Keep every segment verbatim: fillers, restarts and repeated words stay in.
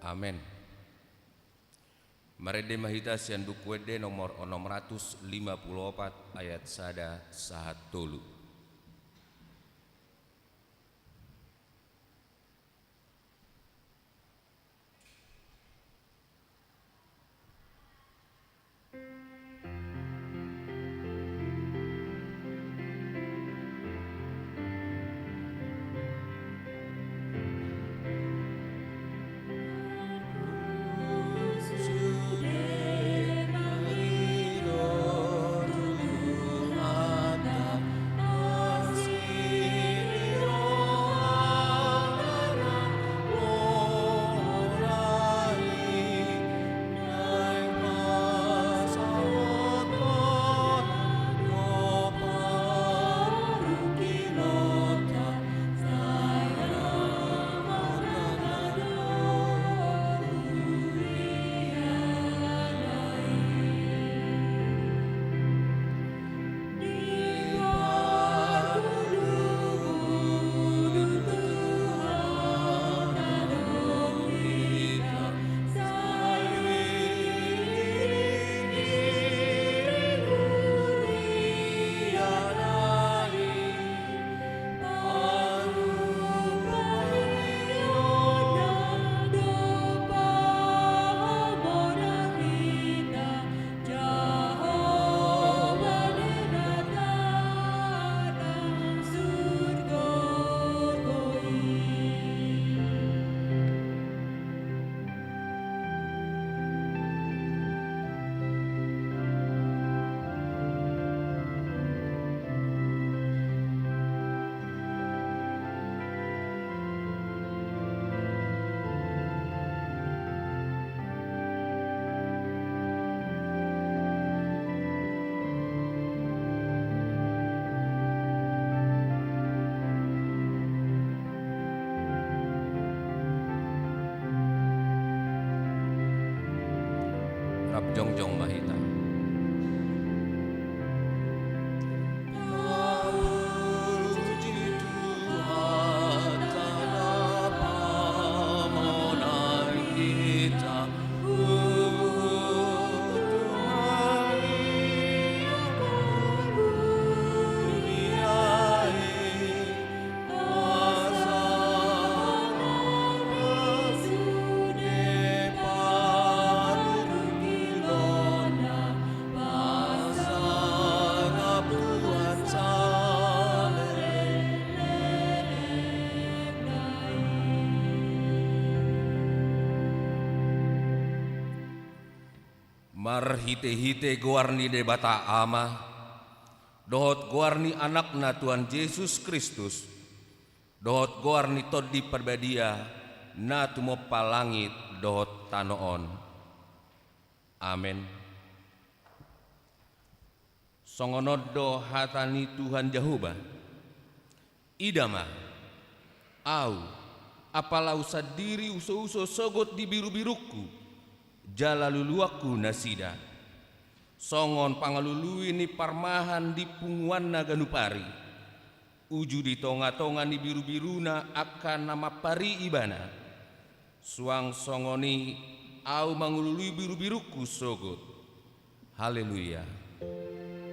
Amen. Marende ma hita sian Buku Ende nomor onom ratus lima pulu opat, ayat sada sahat tolu. Rap jongjong ma hita. Marhitehite goar ni Debata Ama, dohot goar ni Anakna Tuhan Jesus Kristus, dohot goar ni Tondi Parbadia, na tumompa langit dohot tano on. Amen. Songon on do hata ni Tuhan Jahowa: Ida ma, Ahu, apala Ahu sandiri husouso sogot di birubirungku, jala luluanku nasida. Songon pangalului ni parmahan di punguanna ganup ari, uju di tongatonga ni birubiruna angka na mampari ibana. Suang songon i Ahu mangulului birubirungku sogot. Haleluya. Haleluya. Haleluya.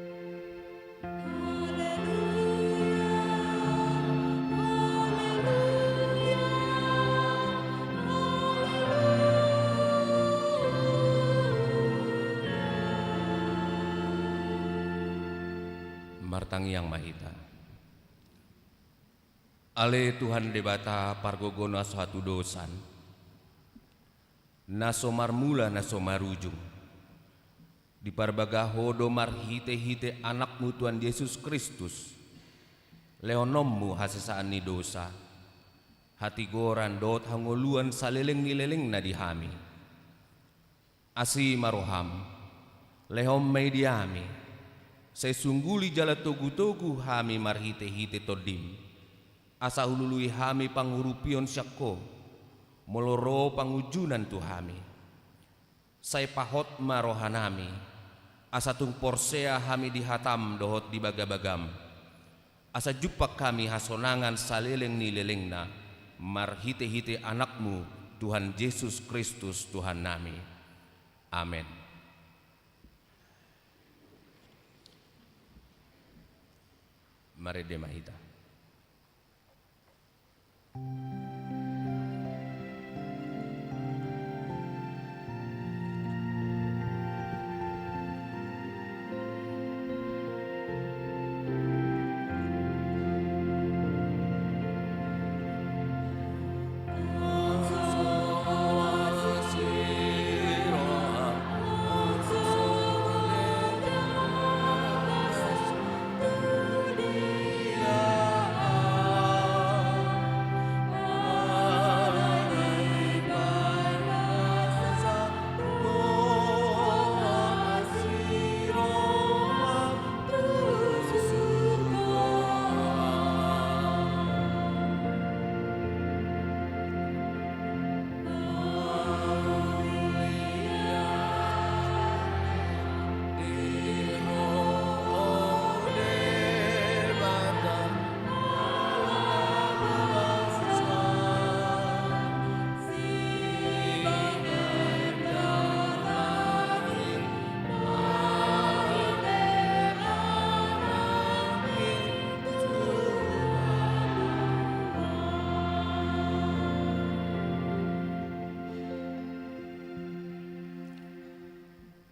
Martangiang ma hita. Ale Tuhan Debata, pargogo na so hatudosan, na so marmula na so marujung, diparbaga Ho do marhitehite Anakmu Tuhan Jesus Kristus lehononmu hasesaan ni dosa, hatigoran dohot hangoluan saleleng ni lelengna di hami. Asi ma roham, lehon ma i di hami, sai sungguli jala togutogu hami marhitehite Tondim, asa hulului hami pangurupion sian Ho, molo ro pangunjunan tu hami. Sai pahot ma rohanami, asa tung porsea hami di hatam dohot di bagabagam, asa jumpang hami hasonangan saleleng ni lelengna, marhitehite Anakmu, Tuhan Jesus Kristus Tuhannami. Amen. Marende ma hita.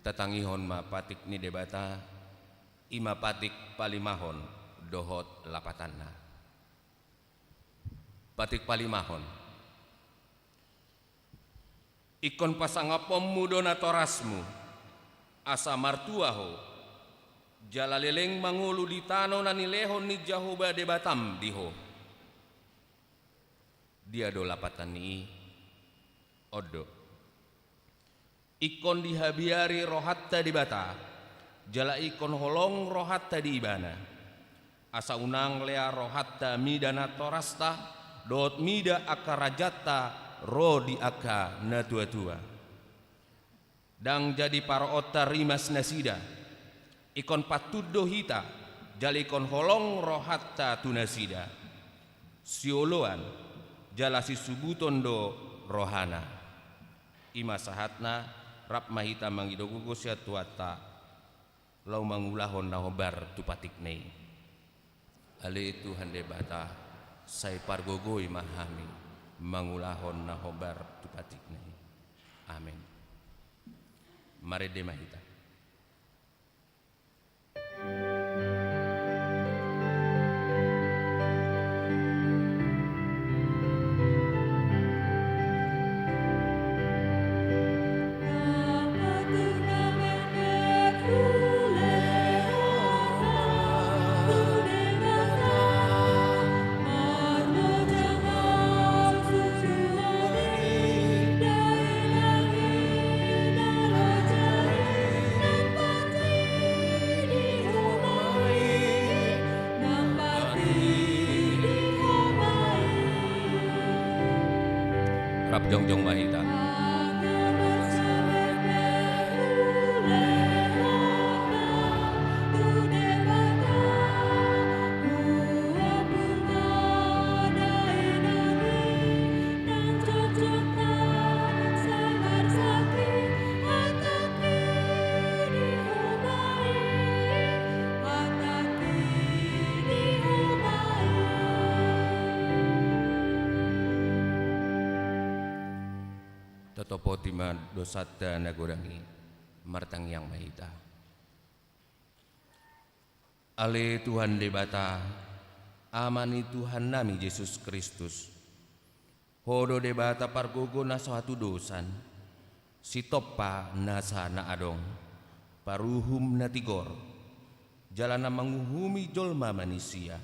Tatangihon ma patik ni Debata, i ma patik palimahon dohot lapatanna. Patik palimahon. Ingkon pasangaponmu do natorasmu, asa martua ho, jala leleng mangolu di tano na nilehon ni Jahowa Debatam di ho. Dia do lapatan ni i? On do. Ingkon dihabiari rohanta Debata, jala ingkon holong rohanta di Ibana. Asa unang lea rohanta mida natorasta, dohot mida angka rajanta ro di angka natuatua. Ndang jadi paroonta rimas nasida. Ingkon pantun do hita, jala ingkon holong rohanta tu nasida. Sioloan, jala sisubuton do rohana. I ma sahatna, rap ma hita mangido gogo sian Tuhanta, laho mangulahon na hombar tu patikna i. Ale Tuhan Debata, sai pargogoi ma hami mangulahon na hombar tu patikna i. Amen. Marende ma hita. Rap jongjong ma hita. Tatopoti ma dosanta na godang i, martangiang ma hita. Ale Tuhan Debata, Ama ni Tuhannami Jesus Kristus, Ho do Debata pargogo na so hatudosan, sitompa nasa na adong, paruhum na tigor, jala na manguhumi jolma manisia.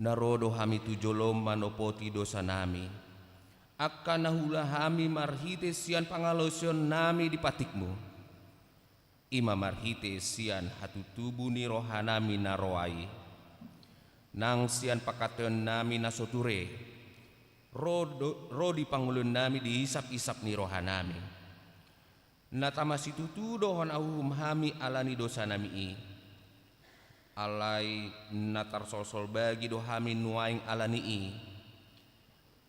Na ro do hami tu jolom manopoti dosanami, angka na huula hami marhite sian pangalaosionnami di patikmu. I ma marhite sian hatutubu ni rohanami na roa i. Nang sian pangkataionnami na so ture, ro do, ro di pangoluonnami di isap-isap ni rohanami. Na tama situtu do hona uhum hami ala ni dosanami i. Alai na tarsolsol bagi do hami nuaeng ala ni i.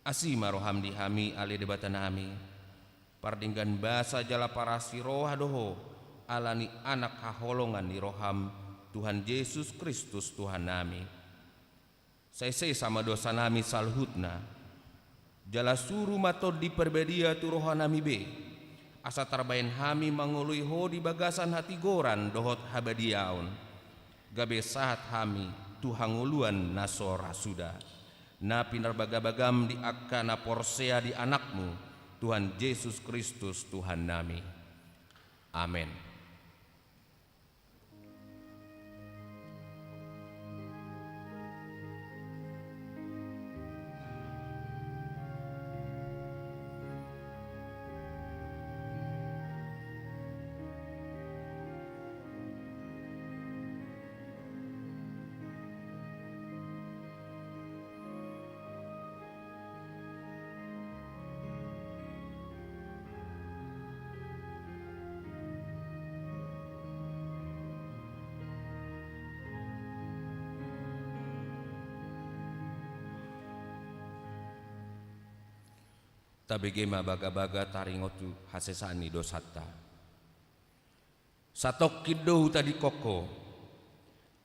Asi ma roham di hami, ale Debatanami, pardenggan basa jala parasi roha do Ho, ala ni Anak haholongan ni roham, Tuhan Jesus Kristus Tuhannami. Sai sesa ma dosanami saluhutna, jala suru ma Tondi Parbadia tu rohanami be, asa tarbahen hami mangoloi Ho di bagasan hatigoran dohot habadiaon, gabe sahat hami tu hangoluan na so ra suda, na pinarbagabagam di angka na porsea di Anakmu, Tuhan Jesus Kristus Tuhannami. Amen. Tabege ma bagabaga taringot tu hasesaan ni dosanta. Satongkin do hutadingkon Ho,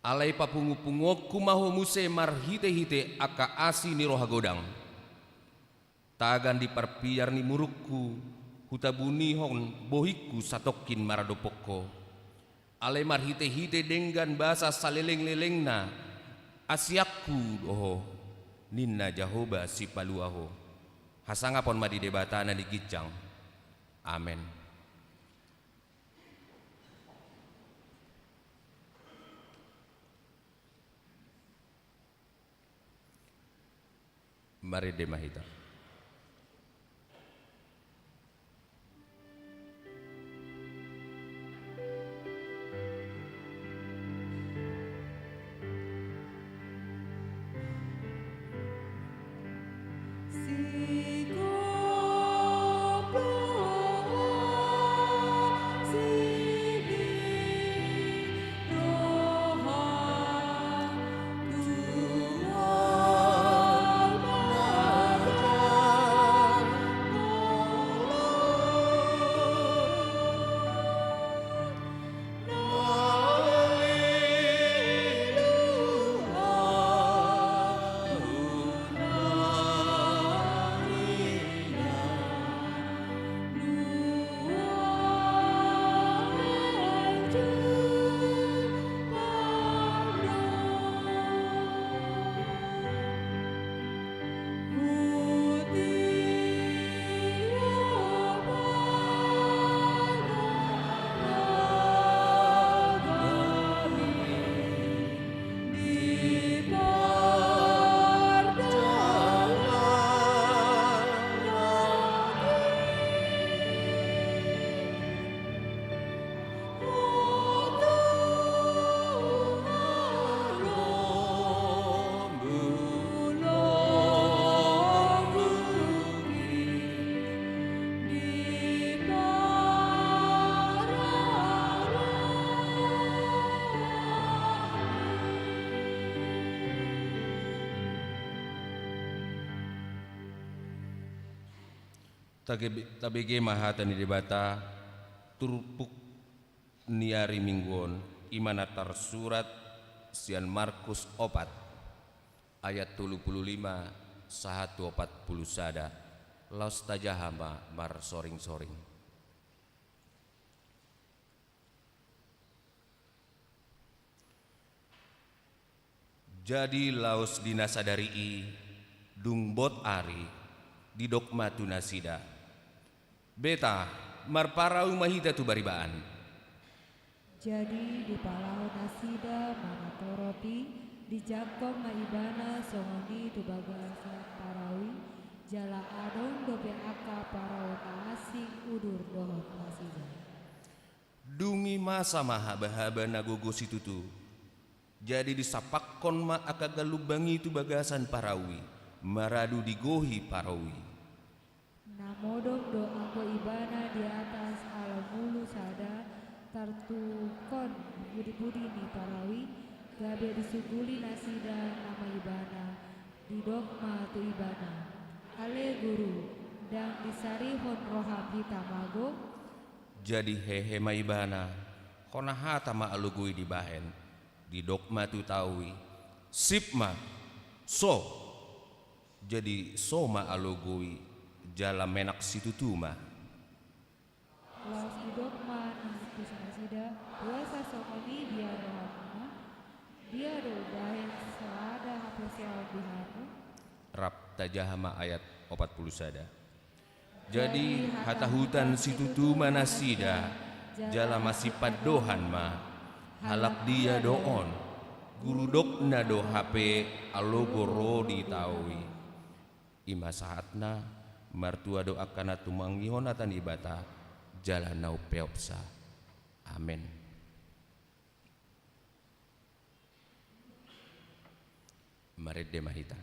alai papungupunguonku ma Ho muse marhitehite angka asi ni roha godang. Tagan di parpiar ni murukku, hutabunihon bohingku satongkin maradophon Ho. Alai marhitehite denggan basa salelenglelengna, asianku do Ho, ninna Jahowa Sipalua Ho. Hasangapon ma di Debata na di ginjang. Amen. Marende ma hita. Tage-, tabege ma hata ni Debata, turpuk ni ari Minggu on, i ma na tarsurat sian Markus opat, ayat tolu pulu lima sahat tu opat pulu sada, laos tajaha ma marsoringsoring. Jadi laos di na sadari i, dung bot ari, didok ma tu nasida: Beta, marparau ma hita tu baribaan. Jadi dipalaho nasida ma natorop i, dijangkon ma ibana songon i tu bagasan parau i, jala adong dope angka parau na asing udur dohot nasida. Dung i masa ma habahaba na gogo situtu. Jadi disampakkon ma angka gallumbang i tu bagasan parau i, maradu digohi parau i. Na modom do anggo ibana di atas ala mulu sada, tartuhon budibudi ni parau i, gabe disuguli nasida nama ibana, didok ma tu ibana: Ale Guru, ndang disarihon roham hita mago? Jadi hehe ma ibana, hona hata ma alogo i dibahen, didok ma tu tao i: Sip ma, so! Jadi so ma alogo i, jala menak situtu ma. Laos didok ma ninna tu nasida: Boasa songon i, dia rohamuna? Dia do umbahen so ada haporseaon di hamu? Rap tajaha ma ayat opat pulu sada. Jadi hatahutan situtu ma nasida, jala masipandohan ma: Halak dia do on? Guru dokna do hape alogo ro di tao i. I ma sahatna. Martua do angka na tumangihon hata ni Debata jala na umpeopsa. Amen. Marende ma hita.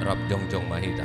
Rap jongjong ma hita.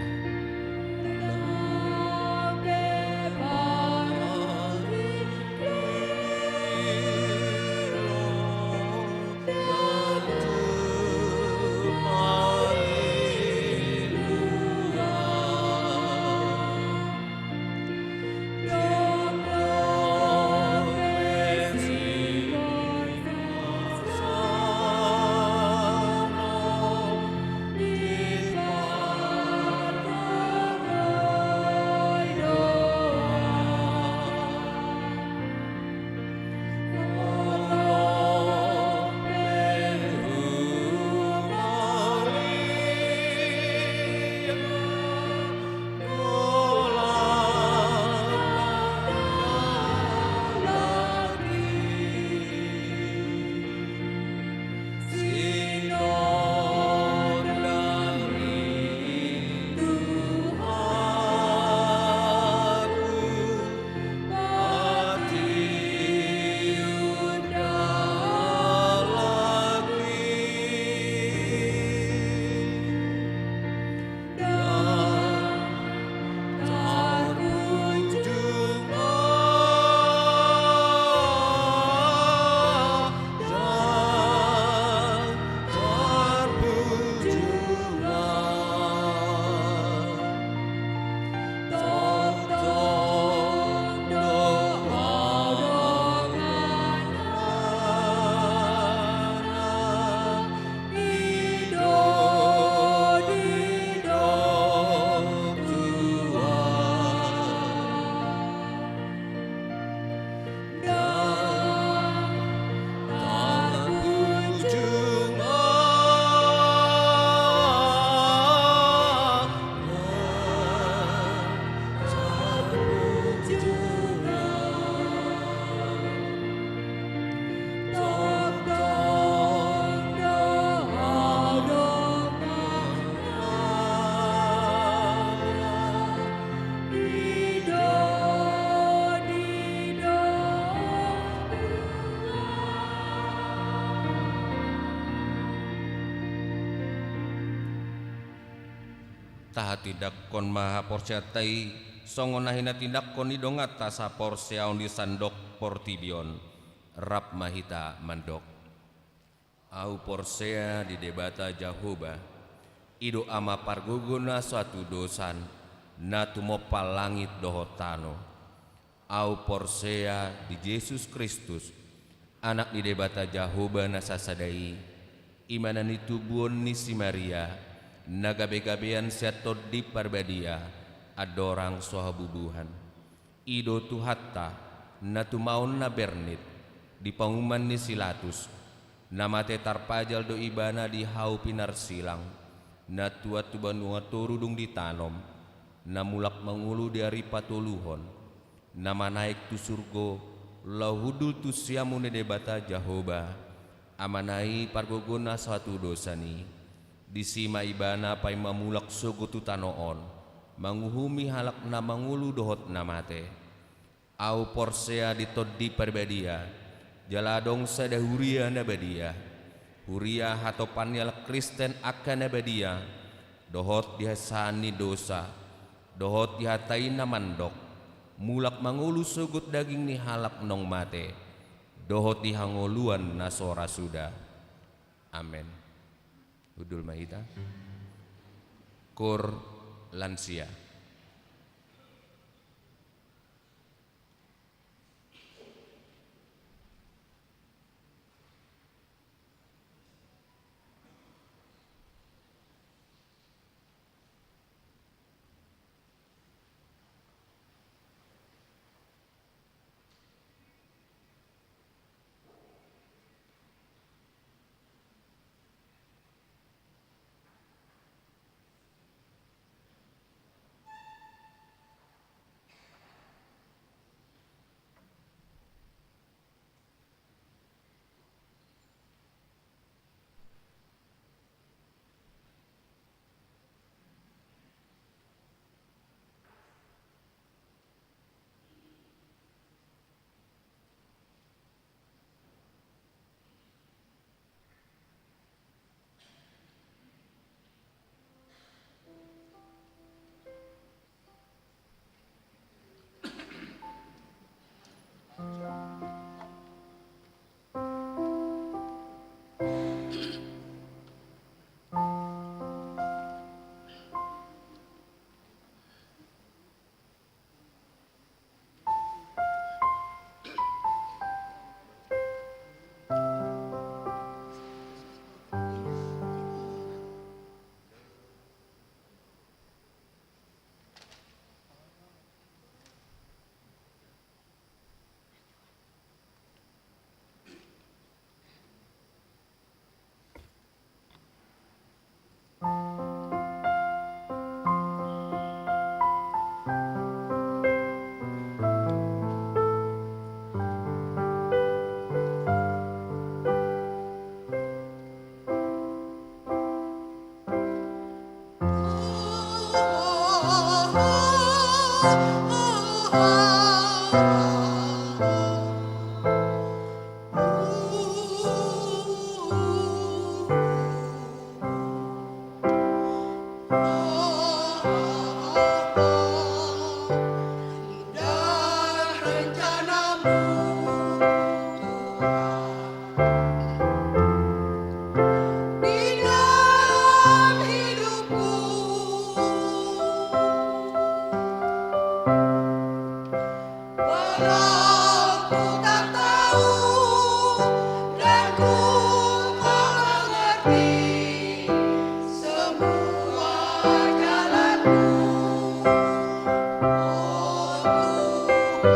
Tahatindanghon ma haporseaonta i, songon na hinatindanghon ni donganta saporseaon di sandok portibi on. Rap ma hita mandok. Ahu porsea di Debata Jahowa, i do Ama pargogo na so hatudosan, na tumompa langit dohot tano. Ahu porsea di Jesus Kristus, Anak ni Debata Jahowa na sasada i, i ma na nitubuhon ni si Maria, na gabegabean sian Tondi Parbadia, andorang so habubuhan. I do Tuhanta, na tumaon na bernit, di panguhuman ni si Latus, na mate tarpajal do Ibana di hau pinarsilang, na tuat tu banua toru dung ditanom, na mulak mangolu di ari patoluhon, na manaek tu surgo, laho hundul tu siamun ni Debata Jahowa, Amana i pargogo na so hatudosan i. Disi ma Ibana paima mulak sogot tu tano on, manguhumi halak na mangolu dohot na mate. Ahu porsea di Tondi Parbadia, jala adong sada huria na badia, huria hatopan ni halak Kristen angka na badia, dohot di hasesaan ni dosa, dohot di hata i na mandok, mulak mangolu sogot daging ni halak naung mate, dohot di hangoluan na so ra suda. Amen. Hundul ma hita. Koor lansia. Walau ku tak tahu dan ku tak mengerti semua jalanmu, oh Tuhan.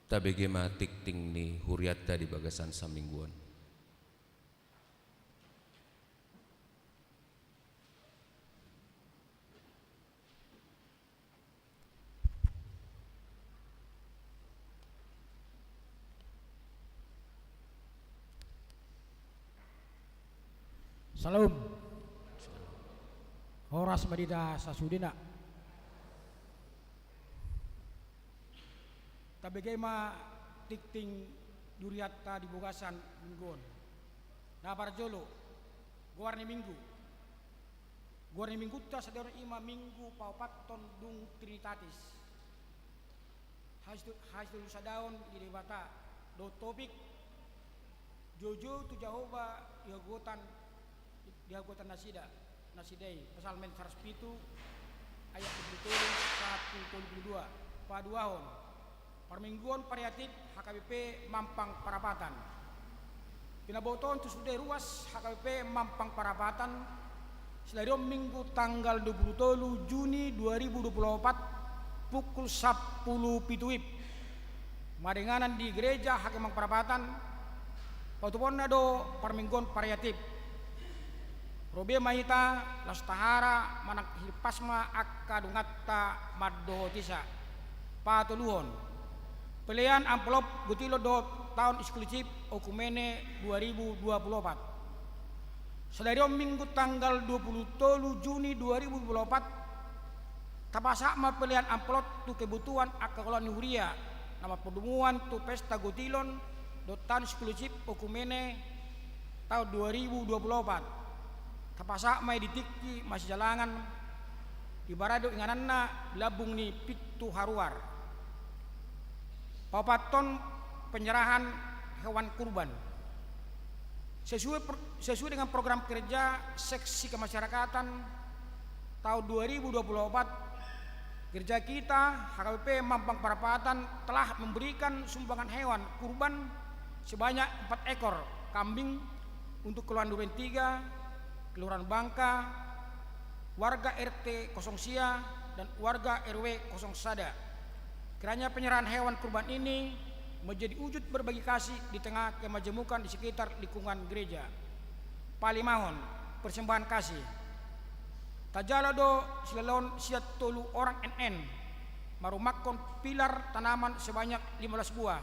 Tabege ma tingting ni hurianta di bagasan saminggu on. Salam. Horas ma di hita sasudena. Tabege ma tingting ni hurianta di bagasan minggu on. Na parjolo, goar ni minggu. Goar ni minggunta sadari on i ma minggu paopathon dung Trinitatis. Hasitu-, hasitulusadaon ni Debata, dohot topik, Joujou tu Jahowa di hagogotan, di hagogotan nasida, nasida i, Psalmen saratus pitu ayat dua pulu tolu sahat tu tolu pulu dua. Paduahon, parmingguon variatif H K B P Mampang Parapatan. Pinabotohon tu sude ruas H K B P Mampang Parapatan, sadari on Minggu tanggal dua pulu tolu Juni dua ribu dua pulu opat, pukul sampulu pitu WIB. Maringanan di gereja H K B P Mampang Parapatan, patupaonna do parmingguon variatif. Ro be ma hita, laos tahara manang himpas ma angka donganta mandohotisa. Patoluhon, pelean amplop gotilon dohot taon inklusif oikumene dua ribu dua pulu opat. Sadari on Minggu tanggal dua pulu tolu Juni dua ribu dua pulu opat, tapasahat ma pelean amplop tu kebutuhan angka ulaon ni huria na marpardomuan tu pesta gotilon dohot taon inklusif oikumene taon dua ribu dua pulu opat. Tapasahat ma i di tingki masijalangan, di barado ingananna di lambung ni pintu haruar. Paopathon, penyerahan hewan kurban. Sesuai per-, sesuai dengan program kerja seksi kemasyarakatan tahun dua ribu dua puluh empat, gereja kita, H K B P Mampang Perapatan, telah memberikan sumbangan hewan kurban sebanyak empat ekor kambing untuk Kelurahan Duren Tiga, Kelurahan Bangka, warga R T kosong sia, dan warga R W kosong sada. Kiranya penyerahan hewan kurban ini menjadi wujud berbagi kasih di tengah kemajemukan di sekitar lingkungan gereja. Palimahon, persembahan kasih. Tajalo do silalaon sian tolu orang N N, marumakhon pilar tanaman sebanyak lima belas buah.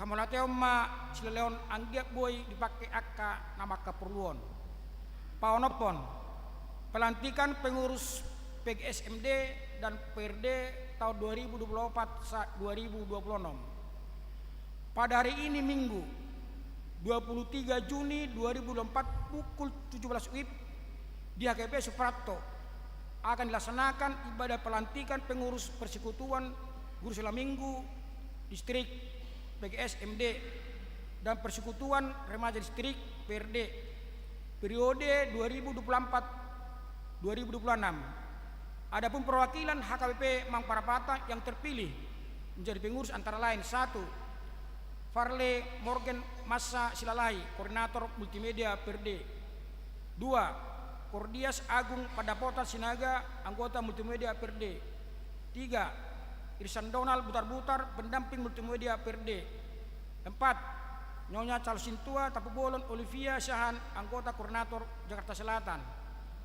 Hamauliateon ma silalaon anggiat boi dipangke angka na mangkaporluhon. Paonomhon, pelantikan pengurus P G S M D dan P R D tahun dua ribu dua puluh empat sa-, dua ribu dua puluh enam. Pada hari ini, Minggu, dua puluh tiga Juni dua ribu dua puluh empat, pukul tujuh belas WIB, di H K B P Suprapto akan dilaksanakan ibadah pelantikan pengurus Persekutuan Guru Sekolah Minggu Distrik P G S M D dan Persekutuan Remaja Distrik P R D periode dua ribu dua puluh empat dua ribu dua puluh enam. Adapun perwakilan H K B P Mampang Perapatan yang terpilih menjadi pengurus antara lain, satu, Farle Morgen Massa Silalahi, Koordinator Multimedia P R D. Dua, Kordias Agung Pandapotan Sinaga, anggota Multimedia P R D. Tiga, Irsan Donald Butarbutar, pendamping Multimedia P R D. Empat, Nyonya Calsintua Tampubolon Olivia Siahaan, anggota koordinator Jakarta Selatan,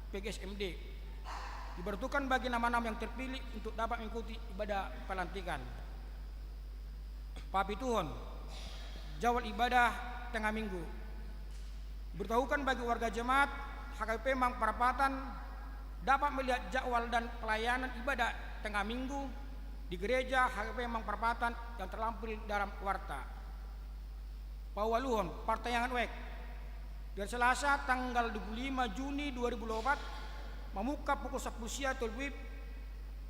P G S M D. Diperuntukkan bagi nama-nama yang terpilih untuk dapat mengikuti ibadah pelantikan. Papituhon, jadwal ibadah tengah minggu. Diberitahukan bagi warga jemaat H K B P Mampang Perapatan dapat melihat jadwal dan pelayanan ibadah tengah minggu di gereja H K B P Mampang Perapatan yang terlampir dalam warta. Paualuhon, partangiangan wijk. Di hari Selasa tanggal dua puluh lima Juni dua ribu dua puluh empat, mamungka pukul sampulu sia tolu WIB,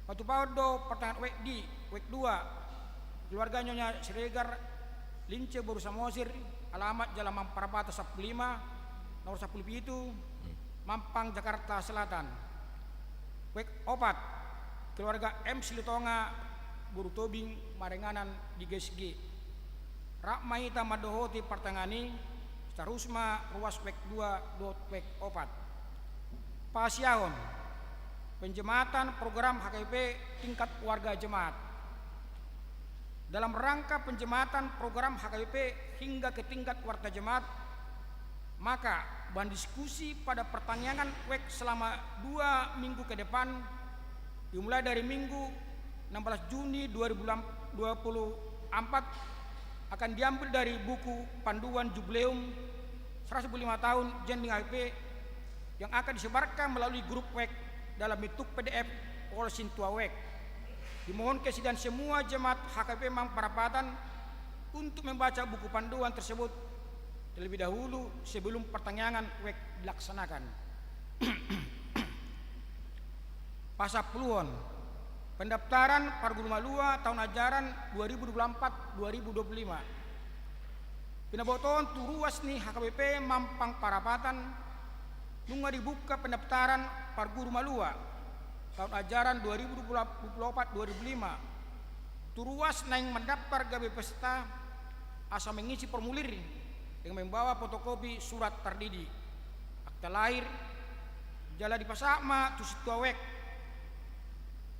patupaon do partangiangan wijk di, wijk dua, keluarga Nyonya Siregar Lince boru Samosir, alamat Jalan Mampang Perapatan sampulu lima, nomor sampulu pitu, Mampang, Jakarta Selatan. Wijk opat, keluarga M Silitonga boru Tobing, maringanan di G S G. Rap ma hita mandohoti partangiangan i, seterusna ma ruas wijk dua dohot wijk opat. Pasiahon, penjematan program H K B P tingkat warga jemaat. Dalam rangka penjematan program H K B P hingga ke tingkat warta jemaat, maka bahan diskusi pada pertangiangan wek selama dua minggu ke depan, dimulai dari Minggu enam belas Juni dua ribu dua puluh empat, akan diambil dari buku Panduan Jubileum seratus lima tahun Jending H K B P yang akan disebarkan melalui grup wek dalam bentuk P D F oleh sintua wek. Dimohon kesediaan semua jemaat H K B P Mampang Perapatan untuk membaca buku panduan tersebut terlebih dahulu sebelum pertangiangan wek dilaksanakan. Pasampuluhon. Pendaftaran parguru malua tahun ajaran dua ribu dua puluh empat dua ribu dua puluh lima. Pinabotohon tu ruas ni H K B P Mampang Perapatan, nunga dibuka pendaftaran parguru malua tahun ajaran dua ribu dua puluh empat dua ribu lima. Tu ruas naeng mandaftar gabe peserta, asa mengisi formulir dengan membawa fotokopi surat tardidi, akta lahir, jala dipasahat ma tu sintua wek.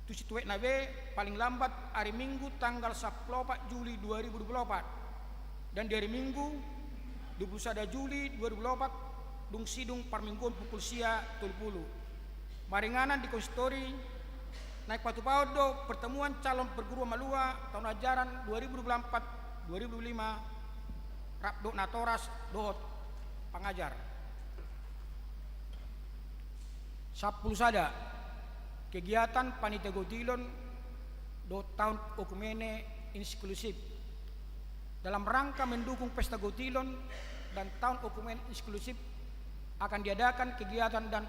Tu situekna be paling lambat ari Minggu tanggal sampulu opat Juli dua ribu dua puluh opat, dan di ari Minggu dua puluh sada Juli dua ribu dua puluh opat, dung sidung parmingguon pukul sia tolu pulu. Maringanan di konsistori, naeng patupahon do pertemuan calon perguruan malua tahun ajaran dua ribu dua puluh empat dua ribu dua puluh lima, rap dohot natoras dohot pangajar. Sampulu sada. Kegiatan panitia gotilon dohot tahun oikumene inklusif. Dalam rangka mendukung pesta gotilon dan tahun oikumene inklusif, akan diadakan kegiatan dan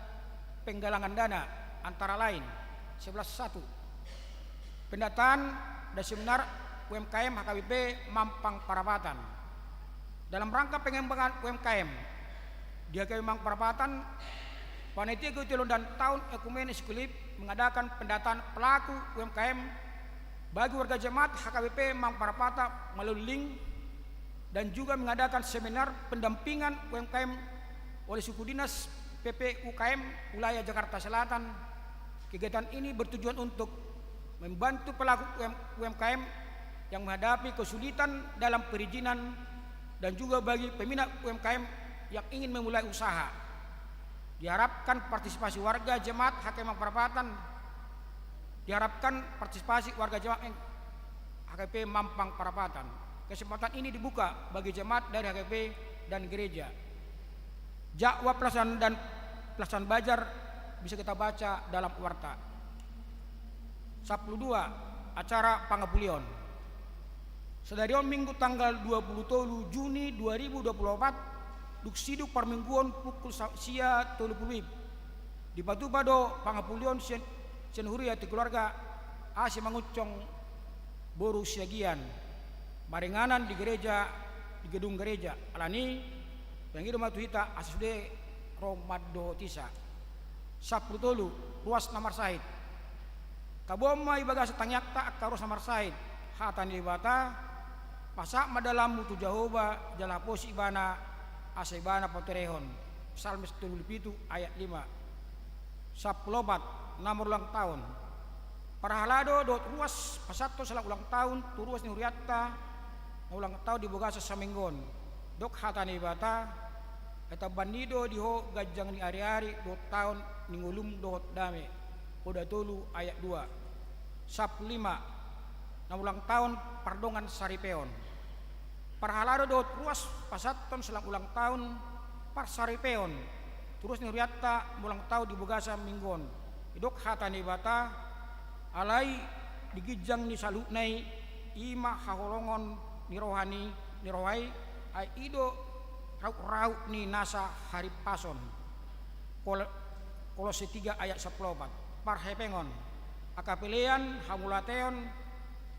penggalangan dana, antara lain: sebelas satu, pendataan dan seminar U M K M H K B P Mampang Perapatan. Dalam rangka pengembangan U M K M di H K B P Mampang Perapatan, panitia gotilon dan tahun oikumene inklusif mengadakan pendataan pelaku U M K M bagi warga jemaat H K B P Mampang Perapatan melalui link, dan juga mengadakan seminar pendampingan U M K M oleh suku dinas P P U K M wilayah Jakarta Selatan. Kegiatan ini bertujuan untuk membantu pelaku U M-, U M K M yang menghadapi kesulitan dalam perizinan dan juga bagi peminat U M K M yang ingin memulai usaha. Diharapkan partisipasi warga jemaat H K B P Mampang Perapatan, diharapkan partisipasi warga jemaat H K B P Mampang Perapatan. Kesempatan ini dibuka bagi jemaat dari H K B P dan gereja. Jadwal pelaksanaan dan pelaksanaan bazar bisa kita baca dalam warta. Sampulu dua, acara pangapulion. Sadari on Minggu tanggal dua pulu tolu Juni dua ribu dua pulu opat, dung sidung parmingguon pukul sa-, sia tolu pulu WIB, dipatupa do pangapulion sian, sian huria tu keluarga, asa manguncung boru Siagian. Maringanan di gereja, di gedung gereja. Alani i, pangido ma tu hita asa sude ro mandohoti sa. Sampulu tolu, ruas na marsahit. Taboan ma di bagasan tangiangta angka ruas na marsahit. Hata ni Debata, pasahat ma dalanmu tu Jahowa, jala haposi ibana, asa ibana paturehon. Psalmen tolu pulu pitu ayat lima. Sampulu opat, na marulang taon. Parhalado dohot ruas pasahathon selamat ulang tahun tu ruas ni hurianta na ulang tahun di bagasan saminggu on. Dok hata ni Debata, ai tambaan ni do di ho ganjang ni ariari dohot taon ni ngolum dohot dame. Poda tolu ayat dua. Sampulu lima, na ulang tahun pardongan saripeon. Parhalado dohot ruas pasahathon selamat ulang tahun parsaripeon tu ruas ni hurianta na ulang tahun di bagasan minggu on. Didok hata ni Debata, alai di ginjang ni saluhutna i, i ma haholongon ni roha ni, ni roha i, ai i do rautraup ni nasa harimpason. Kol-, Kolose tiga ayat sampulu opat. Parhepengon, angka pelean, hamauliateon,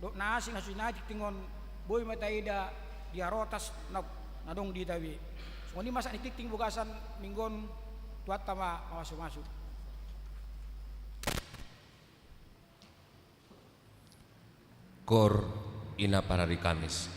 dohot na asing na so hinatingting on, boi ma taida di harotas na, na adong di hita be. Songon i ma sahat ni tingting bagasan minggu on, Tuhanta ma mamasumasu. Koor Ina Parari Kamis.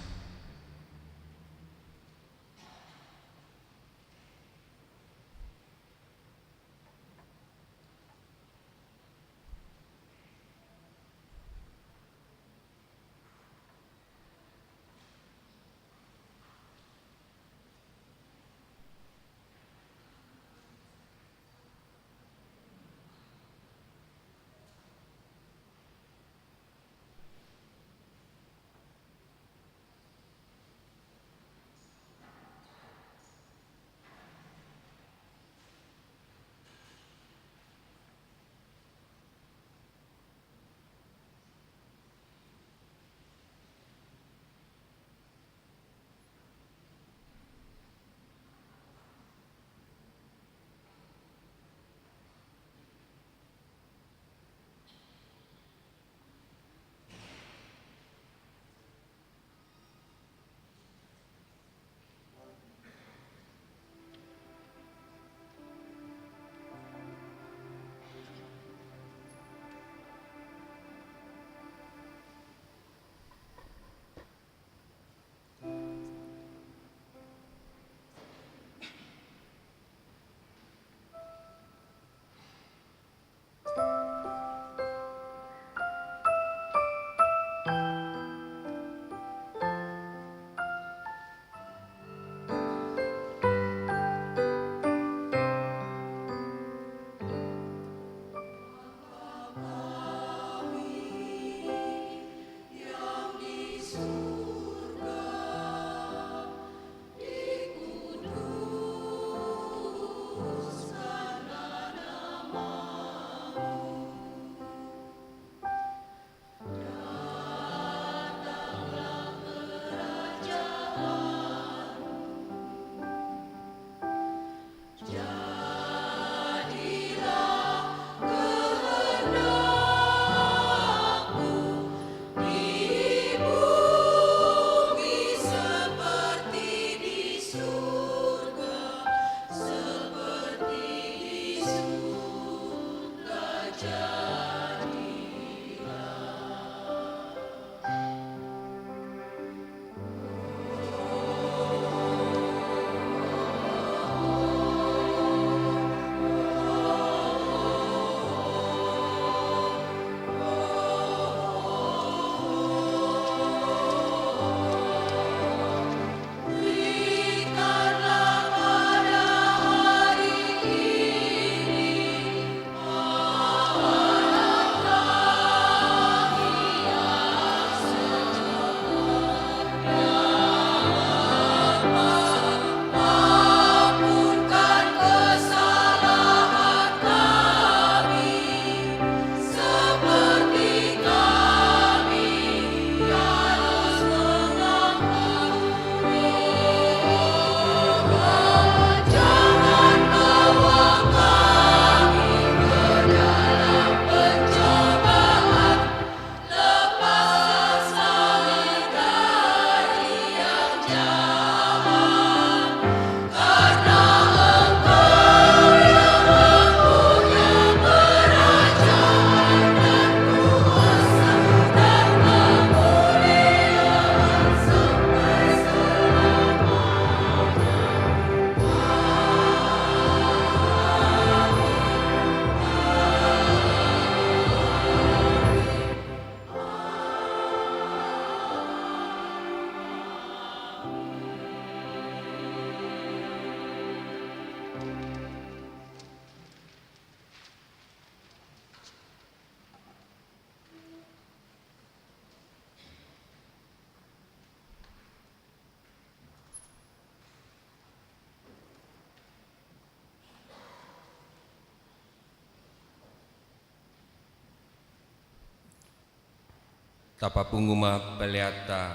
Tapapungu ma peleanta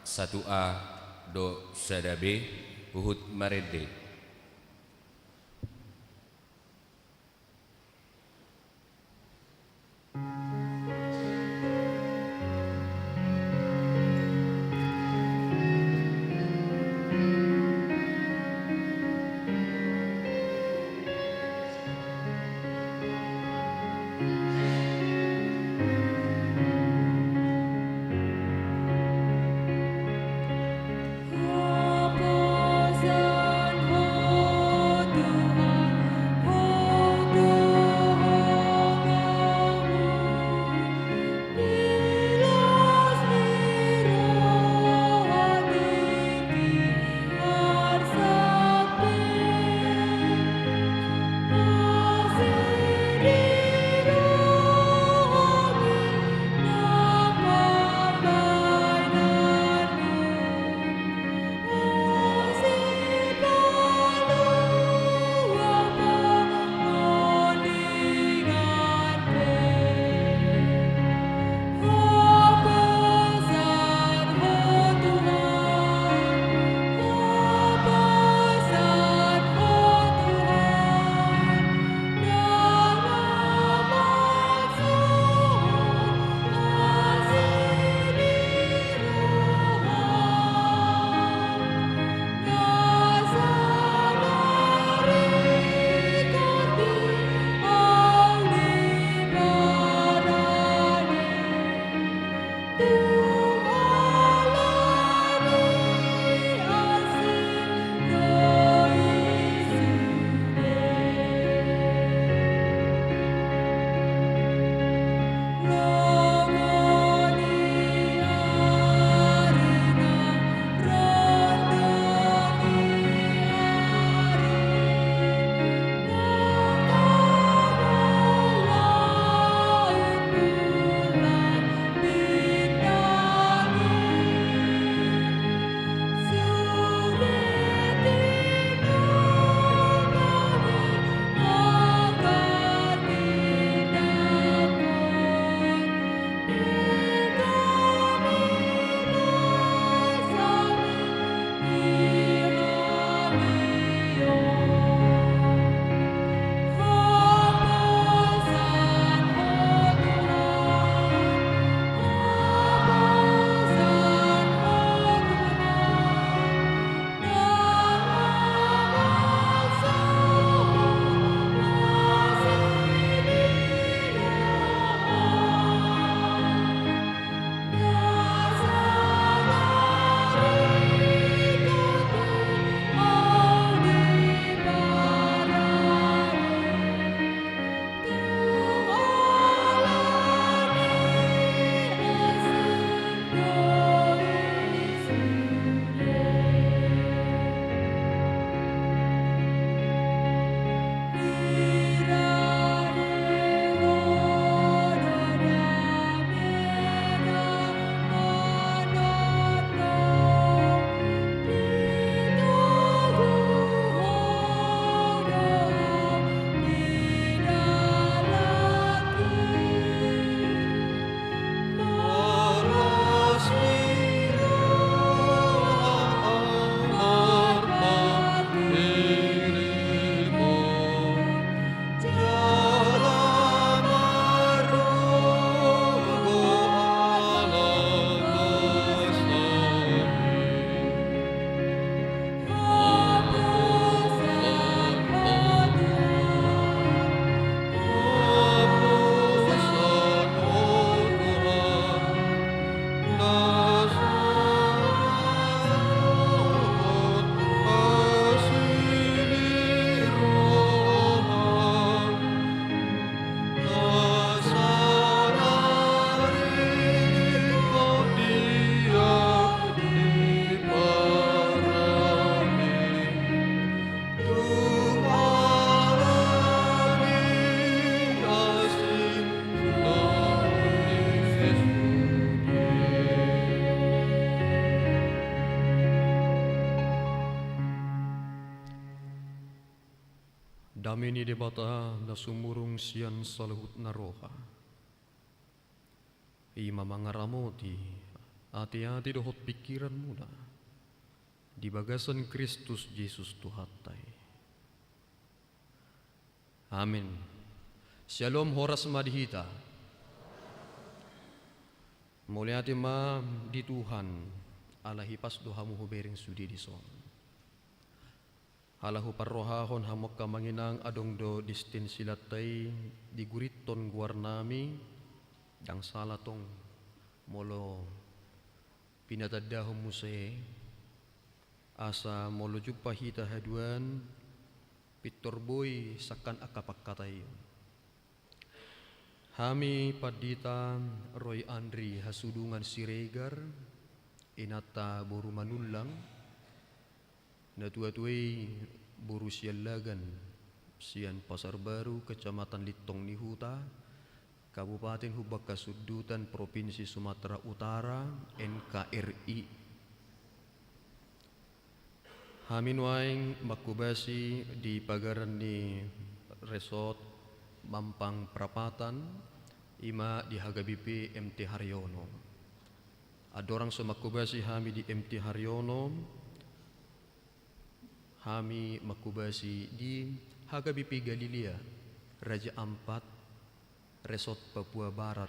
satu A dohot sada B, huhut marende. Dame ni Debata na sumurung sian saluhutna roha. i ma mangaramoti ateate dohot pingkiranmuna di bagasan Kristus Jesus Tuhanta i. Amen. Syalom, horas ma di hita. Mauliate ma di Tuhan, ala hipas do hamu hubereng sude dison. Ala huparrohahon hamu angka amang inang, adong do di stensilanta i digurithon goarnami, ndang sala tong molo pinatandahon muse, asa molo jumpa hita haduan, pintor boi sangkan angka pangkataion. Hami pandita Roy Andri Hasudungan Siregar, inanta boru Manullang, natuatua i boru Siallagan, sian Pasar Baru, Kecamatan Lintong ni Huta, Kabupaten Humbang Hasundutan, Provinsi Sumatera Utara, N K R I. Hami nuaeng manghobasi di pagaran ni Resort Mampang Prapatan, i ma di H K B P M T Haryono. Andorang so manghobasi hami di M T Haryono, hami manghobasi di H K B P Galilea, Raja Ampat, Resort Papua Barat,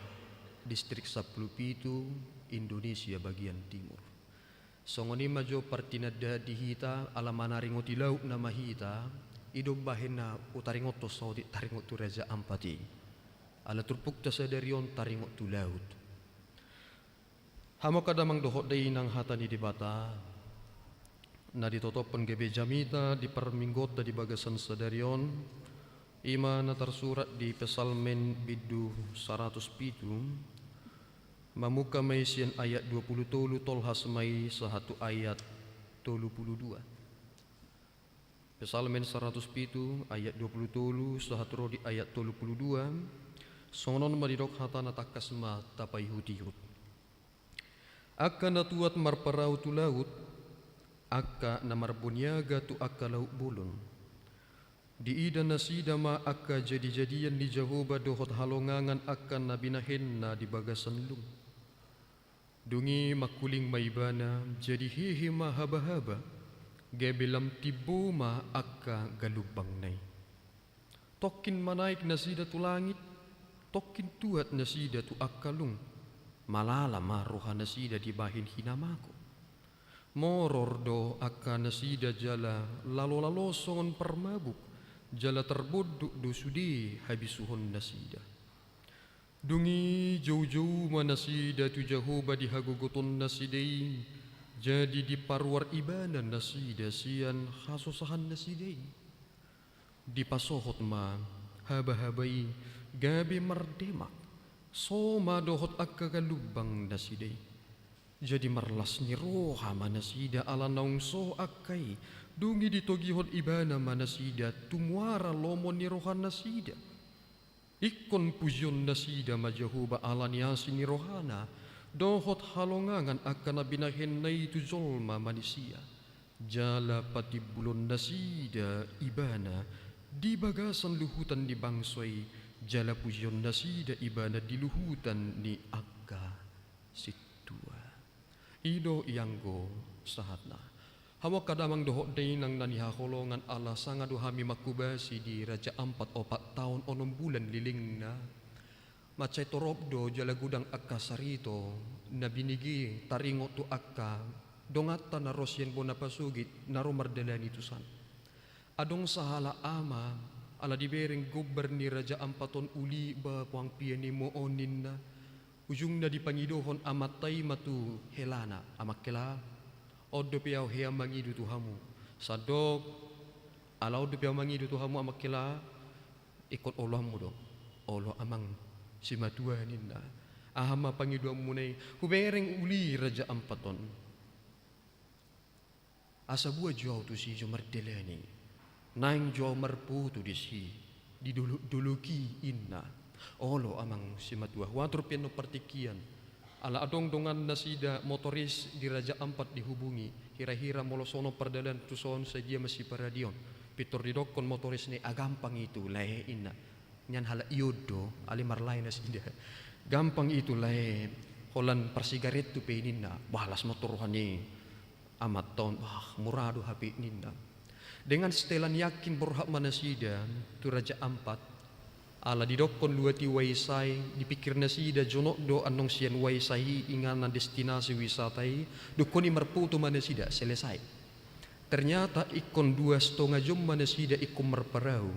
Distrik Sampulu Pitu, Indonesia bagian timur. Songon i ma jo partinandaan di hita, ala manaringoti laut nama hita, i do umbahen na hutaringothon saotik taringot tu Raja Ampat i. Ala turpukta sadari on taringot tu laut. Hamu angka damang dohot dainang, hata ni Debata na ditotophon gabe jamita di parmingguonta di bagasan sadari on, i ma na tarsurat di Psalmen bindu saratus pitu, mamungka ma i sian ayat dua pulu tolu, tolhas ma i sahat tu ayat tolu pulu dua. Psalmen saratus pitu ayat dua pulu tolu sahat ro di ayat tolu pulu dua, songon on ma didok hatana, tangkas ma tapaihutihut. Angka na tuat marparau tu laut, angka na marboniaga tu angka laut bolon. Diida nasida ma angka jadijadian ni Jahowa dohot halongangan angka na binahenna di bagasan lung. Dung i mangkuling ma ibana, jadi hehe ma habahaba, gabe lam timbo ma angka galumbangna i. Tongkin manaek nasida tu langit, tongkin tuat nasida tu angka lung, malala ma roha nasida dibahen hinamago. Moror do angka nasida jala lalolalo songon parmabuk, jala tarbonduk do sude habisuhon nasida. Dung i joujou ma nasida tu Jahowa di hagogoton nasida i, jadi diparuar ibana nasida sian hasosahan nasida i. Dipasohot ma habahaba i gabe mardemak, so ma dohot angka galumbang nasida i. Jadi marlas ni roha ma nasida ala naung so angka i, dung i ditogihon ibana ma nasida tu muara lomo ni roha nasida. Ingkon pujion nasida ma Jahowa ala ni asi ni rohana, dohot halongangan angka na binahenna i tu jolma manisia. Jala patimbulon nasida ibana di bagasan luhutan ni bangso i, jala pujion nasida ibana di luhutan ni angka sintua. I do ianggo sahatna. Hamu angka damang dohot dainang na nihaholongan, ala sanga do hami manghobasi di Raja Ampat opat taon onom bulan lelengna. Mansai torop do jala godang angka sarito na binege taringot tu angka donganta na ro sian bona pasogit na ro mardalani tusan. Adong sahalak ama, ala dibereng gombar ni Raja Ampat on, uli ba puang pia ni mo on ninna. Ujungna dipangidohon amanta i ma tu helana, amang hela, on dope au hea mangido tu hamu. Sandok, ala on dope au mangido tu hamu amang hela, ingkon oloanmu do. Olo amang simatua ninna. Aha ma pangidoanmuna i? Hubereng uli Raja Ampat on. Asa buat jo au tusi jo mardalani. Naeng jo au marputu disi, di dolok-dolok i, inna. Olo amang simatua, huatur pe annon partingkian. Ala adong dongan nasida motoris di Raja Ampat dihubungi. Hira-hira molo sonon pardalanan tu son, sai dia ma siparadion. Pintor didokkon motorisna i, ah, gampang itu, lae, inna. Nian halak i on do, alai marlae nasida. Gampang itu lae, holan parsigaret tu pe ninna. Bah, las ma tu roha ni amanta on, bah, mura do hape ninna. Dengan setelan yakin borhat ma nasida tu Raja Ampat. Ala didokkon luat i Waisai, dipikir nasida jonok do annon sian Waisai i inganan destinasi wisata i, dungkon i marpoto ma nasida, selesai. Ternyata ingkon dua setengah jom ma nasida ingkon marparau.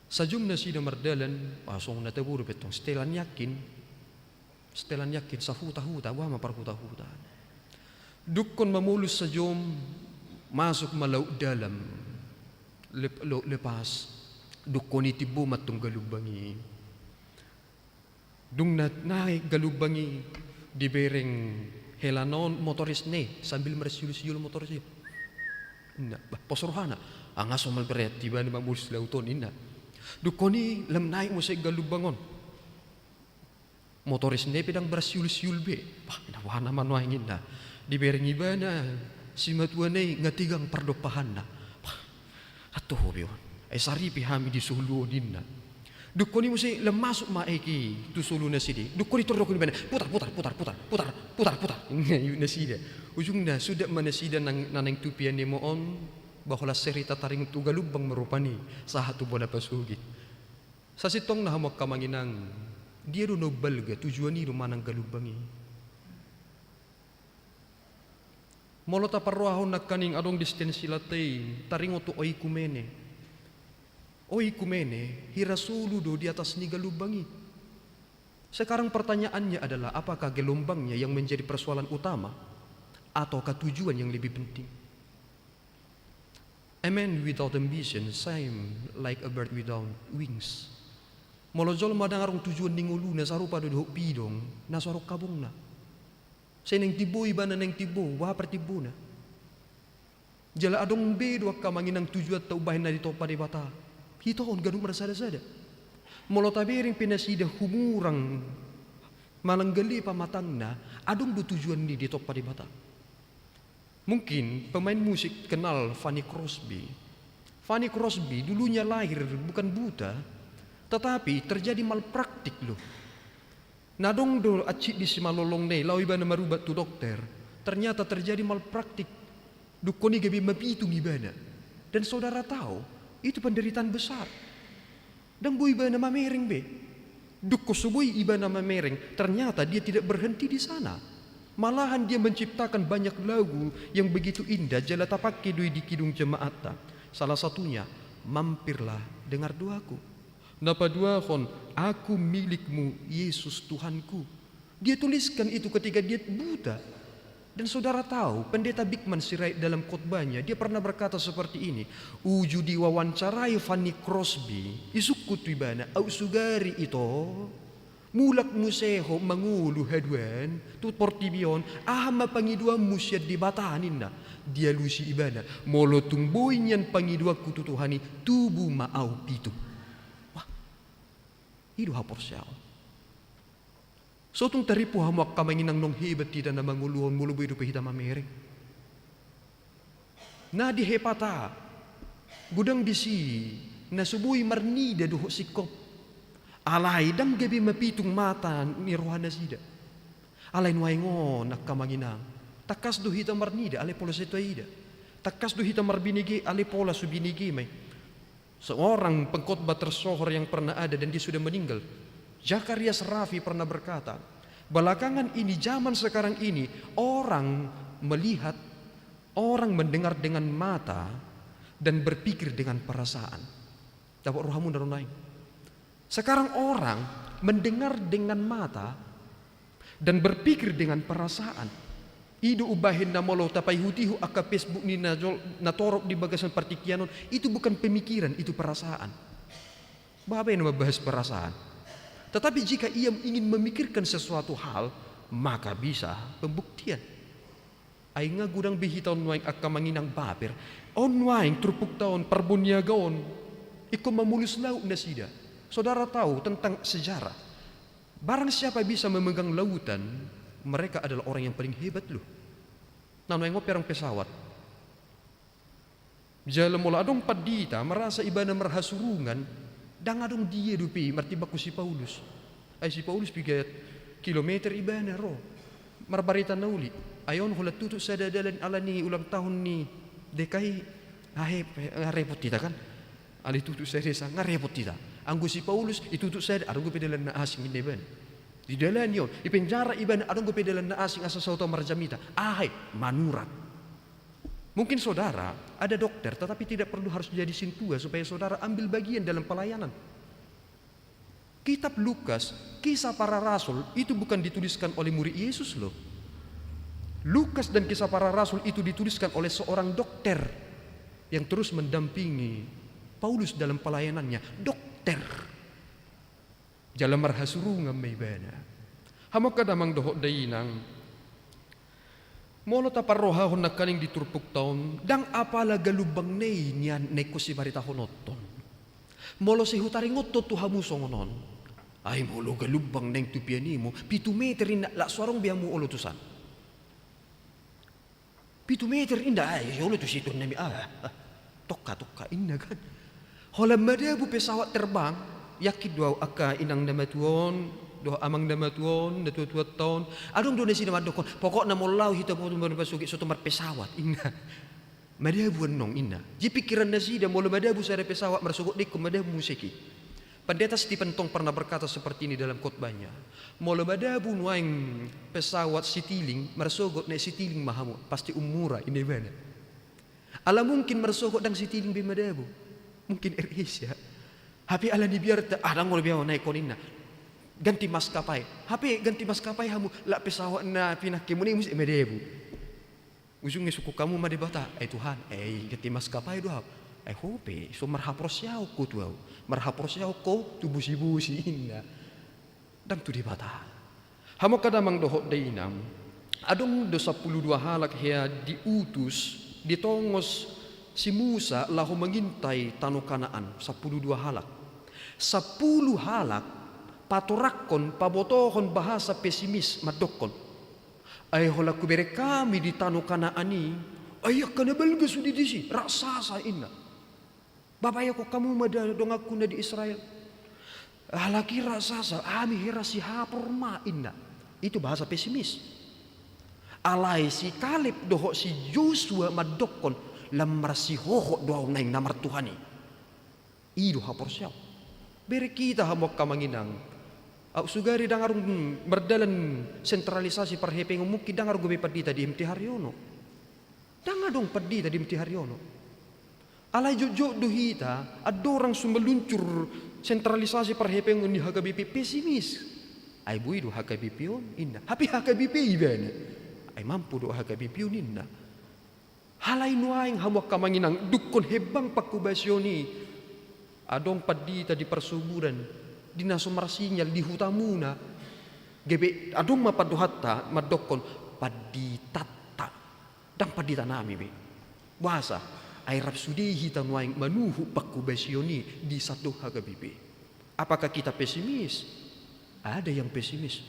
Sajom nasida mardalan, ah, songon na tabo do pe tong, setelan yakin. Setelan yakin, sahuta-huta, boha ma parhuta-huta. Dungkon mamolus sajom, masuk ma laut dalam. Lep-, laut lepas. Dungkon i timbo ma tong galumbang i. Dung na naek galumbang i, dibereng helanon motores ne, sambil marsiul-siul motores i. Ninna, bah, pos rohana. Nga so malberean ibana mamolus laut on, ninna. Dungkon i lam naek muse galumbang on. Motores ne pe ndang marsiul-siul be. Bah, na boha nama nuaeng, ninna. Dibereng ibana simatuana i, nga tigang pardompahanna. Bah, antoho be on. Ai saripe hami di solu on, ninna. Dungkon i muse lam masuk ma aek i tu solu nasida i. Dungkon i tordok ibana. Putar, putar, putar, putar, putar, putar, putar. Ninna nasida. Ujungna suda ma nasida nang, na naeng tu Pianemo on, bah holan serita taringot tu galumbang ma rupani, sahat tu bona pasogit. Sasintongna hamu angka amang-inang, dia do na umbalga tujuan i do manang galumbang i. Molo taparrohahon nangkaning adong di stensilanta i, taringot tu oikumene. Oikumene, hira solu do di atas ni galumbang i. Sekarang pertanyaannya adalah, apakah gelombangnya yang menjadi persoalan utama, ataukah tujuan yang lebih penting? A man without ambition seem like a bird without wings. Molo jolma ndang adong tujuan ni ngoluna, sarupa do dohot pidong na so adong habongna. Sai naeng timbo ibana, naeng timbo, boha partimbona? Jala adong be do angka amang-inang tujuanta umbahen na ditompa Debata? Hita on ganup marsada-sada. Molo tabereng pe nasida humurang manang gale pamatangna, adong do tujuan ni ditompa Debata. Mungkin pemain musik kenal Fanny Crosby. Fanny Crosby dulunya lahir bukan buta, tetapi terjadi malpraktik, loh. Na adong do hansit ni simalolongna i, laho ibana marubat tu dokter. Ternyata terjadi malpraktik. Dungkon i gabe mapitung ibana. Dan saudara tahu, itu penderitaan besar. Ndang boi ibana mamereng be. Dungkon so boi ibana mamereng, ternyata dia tidak berhenti di sana. Malahan dia menciptakan banyak lagu yang begitu indah, jala tapangke do i di kidung jemaatta. Salah satunya, Mampirlah Dengar Doaku. Na paduahon, Aku Milik-Mu, Yesus Tuhanku. Dia tuliskan itu ketika dia buta. Dan saudara tahu, Pendeta Beekman Sirait dalam khotbahnya, dia pernah berkata seperti ini, "Uju diwawancarai Fanny Crosby, isungkun tu ibana, 'Aut sugari ito, mulak muse ho mangolu haduan tu portibi on, aha ma pangidoanmu sian Debata?' ninna." Dialusi ibana, "Molo tung boi nian pangidoanku tu Tuhan i, tubu ma au pitu." Wah, i do haporseaon. So tung tarimpu hamu angka amang-inang naung hebat hita na mangolu on, molo boi dope hita mamereng. Na di Hepata, godang disi na so boi marnida dohot singkop. Alai ndang gabe mapitung mata ni roha nasida. Alai nuaeng on angka amang-inang, tangkas do hita marnida, alai pola sai taida. Tangkas do hita marbinege, alai pola so binege ma i. Seorang pengkhotbah tersohor yang pernah ada dan dia sudah meninggal, Zacharias Rafi, pernah berkata, "Belakangan ini, zaman sekarang ini, orang melihat, orang mendengar dengan mata dan berpikir dengan perasaan." Dapot rohamuna do nuaeng. Sekarang orang mendengar dengan mata dan berpikir dengan perasaan. I do umbahen na molo tapaihut-ihut angka Facebook ni na jol-, na torop di bagasan partingkian on, itu bukan pemikiran, itu perasaan. Boha be na mambahas perasaan? Tetapi jika ia ingin memikirkan sesuatu hal, maka bisa pembuktian. Ai nga godang be hita on nuaeng angka amang-inang baper. On nuaeng turpukta on, parboniaga on, ingkon mamolus laut nasida. Saudara tahu tentang sejarah. Barang siapa bisa memegang lautan, mereka adalah orang yang paling hebat, loh. Na nuaeng on pe adong pesawat. Jala molo adong pandita merasa ibana marhasurungan, ndang adong dia dope i martimbang tu si Paulus. Ai si Paulus piga kilometer ibana ro marbarita na uli. Ai on holan tutu sada dalan ala ni ulang tahun ni D K I. Ahe, nga repot hita kan. Alai tutu sada desa, nga repot hita. Anggo si Paulus, i tutu sada, adong dope dalan na asing ninna ibana. Didalani on, i penjara ibana, adong dope dalan na asing asa saut marjamita. Ahe, manurat. Mungkin saudara ada dokter, tetapi tidak perlu harus jadi sintua supaya saudara ambil bagian dalam pelayanan. Kitab Lukas, Kisah Para Rasul itu bukan dituliskan oleh murid Yesus loh. Lukas dan Kisah Para Rasul itu dituliskan oleh seorang dokter yang terus mendampingi Paulus dalam pelayanannya. Dokter. Jala marhasurungan ma ibana. Hamu angka damang dohot dainang. Molo taparrohahon nangkaning di turpukta on, ndang apala galumbang na i nian na ingkon sibaritahononton. Molo sai hutaringothon tu hamu songon on. Ai molo galumbang naeng tu pianimu, pitu meter inna, lak so adong be hamu olo tusan. Pitu meter inna, ai olo tusi tuan nami, ah, ah, tongka, tongka inna kan. Holan madabu pesawat terbang, yakin do au angka inang na matua on, dohot amang na matua on, na tua-tuanta on. Adong do nasida mandokkon, pokokna molo laho hita boto marpasogit soto marpesawat inna. Madabu annon inna. Jadi pikiran nasida molo madabu sada pesawat marsogot do ingkon madabu muse i. Pendeta Stephen tong pernah berkata seperti ini dalam khotbahnya. Molo madabu nuaeng pesawat Citylink, marsogot naek Citylink ma hamu, pasti ummura inna ibana. Ala mungkin marsogot ndang Citylink be madabu. Mungkin AirAsia. Hape ala ni biarta, ah, ndang olo be au naek on inna. Ganti maskapai. Hape ganti maskapai hamu, lak pesawat na pinangkemuna i muse madabu. Ujungna sungkun hamu ma Debata, eh Tuhan, eh ganti maskapai do au. Eh ho pe, so marhaporseaon ho tu au. Marhaporseaon ho tu bosi-bosi inna. Ndang tu Debata. Hamu angka damang dohot dainang, adong do sampulu dua halak hea diutus, ditongos si Musa laho mangintai tano Kanaan, sampulu dua halak. Sampulu halak patorangkon, pabotohon bahasa pesimis mandokkon. Ai holan hubereng hami di tano Kanaan i, ai angka na balga sude disi, raksasa inna. Babayakon hamu ma da donganku na di Israel. Halak i raksasa, hami hera sihapor ma inna. Itu bahasa pesimis. Alai si Kaleb dohot si Josua mandokkon, lam marsihohot do au naeng na martuhan i. I do haporseaon. Bereng hita hamu angka amang inang. Au sugari ndang adong mardalan sentralisasi parhepengon, mungkin ndang adong gabe pandita di M T Haryono. Ndang adong pandita di M T Haryono. Alai jotjot do hita, andorang so maluncur sentralisasi parhepengon ni H K B P pesimis. Ai boi do H K B P on inna. Hape H K B P ibana. Ai mampu do H K B P on inna. Alai nuaeng hamu angka amang inang, dungkon hembang pangkobasion i. Adong pandita di parsuburan, di na so marsinyal di hutamuna. Gabe adong ma pandohanta mandokkon panditanta. Ndang pandita nami be. Boasa? Ai rap sude hita nuaeng manuhuk pangkobasion i di sandok H K B P. Apakah kita pesimis? Ada yang pesimis.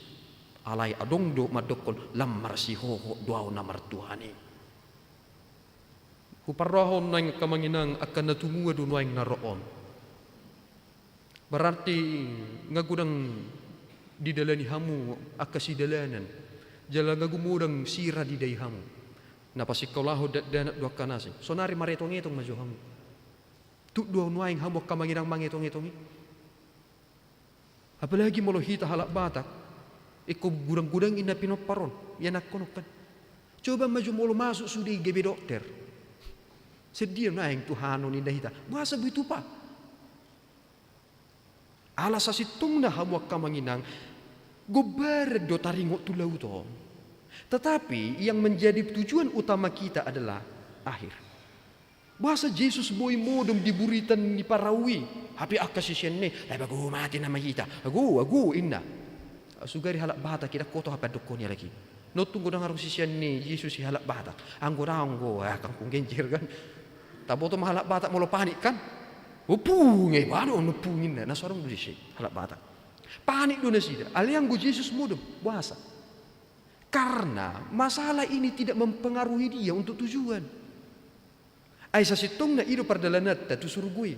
Alai adong do mandokkon lam marsihohot do au na martuhan i. Huparrohahon nuaeng angka amang inang angka na tumua do nuaeng na ro on. Berarti nga godang didalani hamu angka sidalanan, jala nga gumodang sira didai hamu. Na pasingkolahon dakdanak do angka na asing. Sonari maretong-etong ma jo hamu. Tuk do au nuaeng hamu angka amang inang mangetong-etong i. Apalagi molo hita halak Batak, ingkon godang-godang inna pinompar on, ianakhon on kan. Coba ma jo molo masuk sude i gabe dokter. Sedia nuaeng Tuhan on inna hita. Boasa boi tupa? Ala sasintongna hamu angka amang inang, gombaran do taringot tu laut on. Tetapi yang menjadi tujuan utama kita adalah akhir. Boasa Jesus boi modom di buritan ni parau i, hape angka siseanna, eh, bago mate nama hita, ago, ago, inna. Sugari halak Batak i, ndang huboto hape andokkon i halak i. Nuntung godang adong sisean ni Jesus i halak Batak. Anggo ndang, anggo, ah, kangkung genjer kan. Taboto ma halak Batak molo panik kan. Ompung, eh, baru ompung inna. Na so adong do disi halak Batak. Panik do nasida. Alai anggo Jesus modom, boasa? Karena masalah ini tidak mempengaruhi dia untuk tujuan. Ai sasintongna i do pardalananta tu surgo i.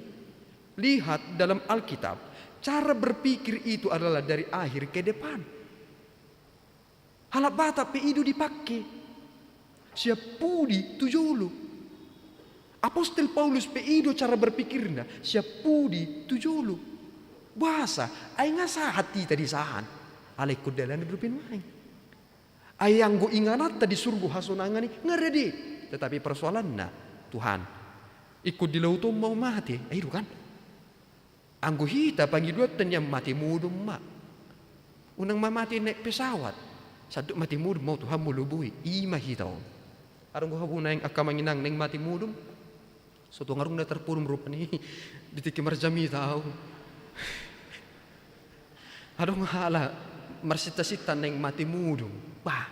Lihat dalam Alkitab, Cara berpikir itu adalah dari akhir ke depan. Halak Batak pe i do dipake. Sian pudi tu jolo. Apostel Paulus pe i do cara berpikirna, sian pudi tu jolo. Boasa? Ai nga sahat hita disahan. Alai ingkon dalanna dope nuaeng. Ai anggo ingananta di surgo hasonangan i, nga rade. Tetapi persoalanna, Tuhan, ingkon di laut on ma au mate. Ai i do kan? Anggo hita pangidoanta nian mate modom ma. Unang ma mate naek pesawat. Sandok mate modom ma au Tuhan molo boi. I ma hita on. Adong do hamu naeng angka amang inang naeng mate modom? So tung adong na tarpodom rupani di tingki marjamita au. Adong halak marsinta-sinta naeng mate modom. Bah.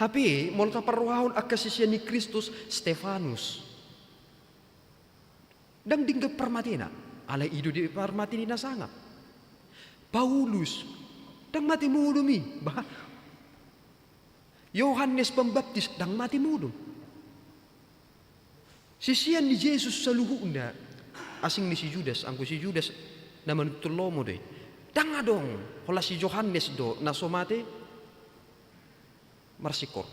Hape molo taparrohahon angka sisean ni Kristus, Stefanus. Ndang denggan parmatena, alai i do di parmate ni na sangap. Paulus, ndang mate modom i, bah. Yohanes Pambaptis, ndang mate modom. Sisean ni Jesus saluhutna, asing ni si Judas, anggo si Judas na manuntun lomo do i. Ndang adong, holan si Johannes do na so mate marsingkor.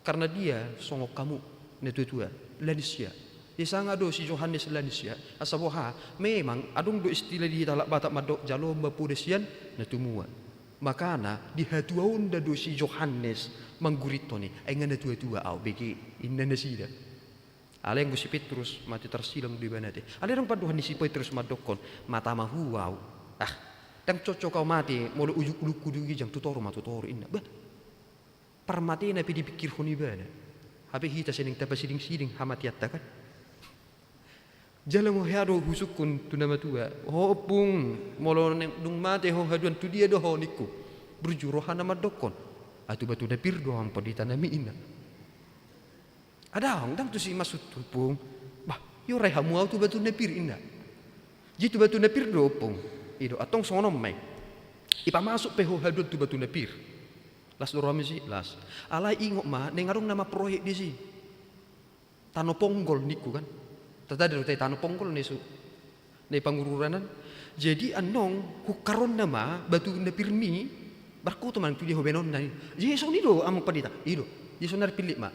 Karena dia songon hamu, na tua-tua, lansia. Disanga do si Johannes lansia. Asa boha, memang adong do istilah di hita halak Batak mandok jaloon ma poda sian na tumua. Makana, di hatuaonna do si Johannes manggurithon i, ai nga na tua-tua au, bege, inna nasida. Alai anggo si Petrus, mate tarsilang do ibana te. Alai adong pandohan ni si Petrus mandokkon, mata mahua au. Ah, ndang cocok au mate, molo ujung ulungku di ginjang, tu toru ma tu toru, inna. Bah. Parmatena pe dipingkirhon ibana. Hape hita sai naeng tapasiding-siding hamateanta kan. Jala molo hea do husungkun tu na matua, ho ompung, molo naeng dung mate ho haduan tu dia do ho ningku. Burju rohana mandokkon, ah tu batu na pir do au pandita nami inna. Adong, ndang tusi maksud ompung. Bah, iorai hamu au tu batu na pir inna. Jadi tu batu na pir do ompung. I do, antong songon on ma i. Ipamasuk pe ho haduan tu batu na pir. Las do roham disi, las. Alai ingot ma, naeng adong na mamproyek disi. Tano Ponggol ningku kan. Tanda do te Tano Ponggol na i su, na i Pangururan an. Jadi annon hungkaronna ma batu na pirmi, markoto manang tu dia ho baenonna i. Jadi songon i do amang pandita, i do. Jadi sonari pillit ma.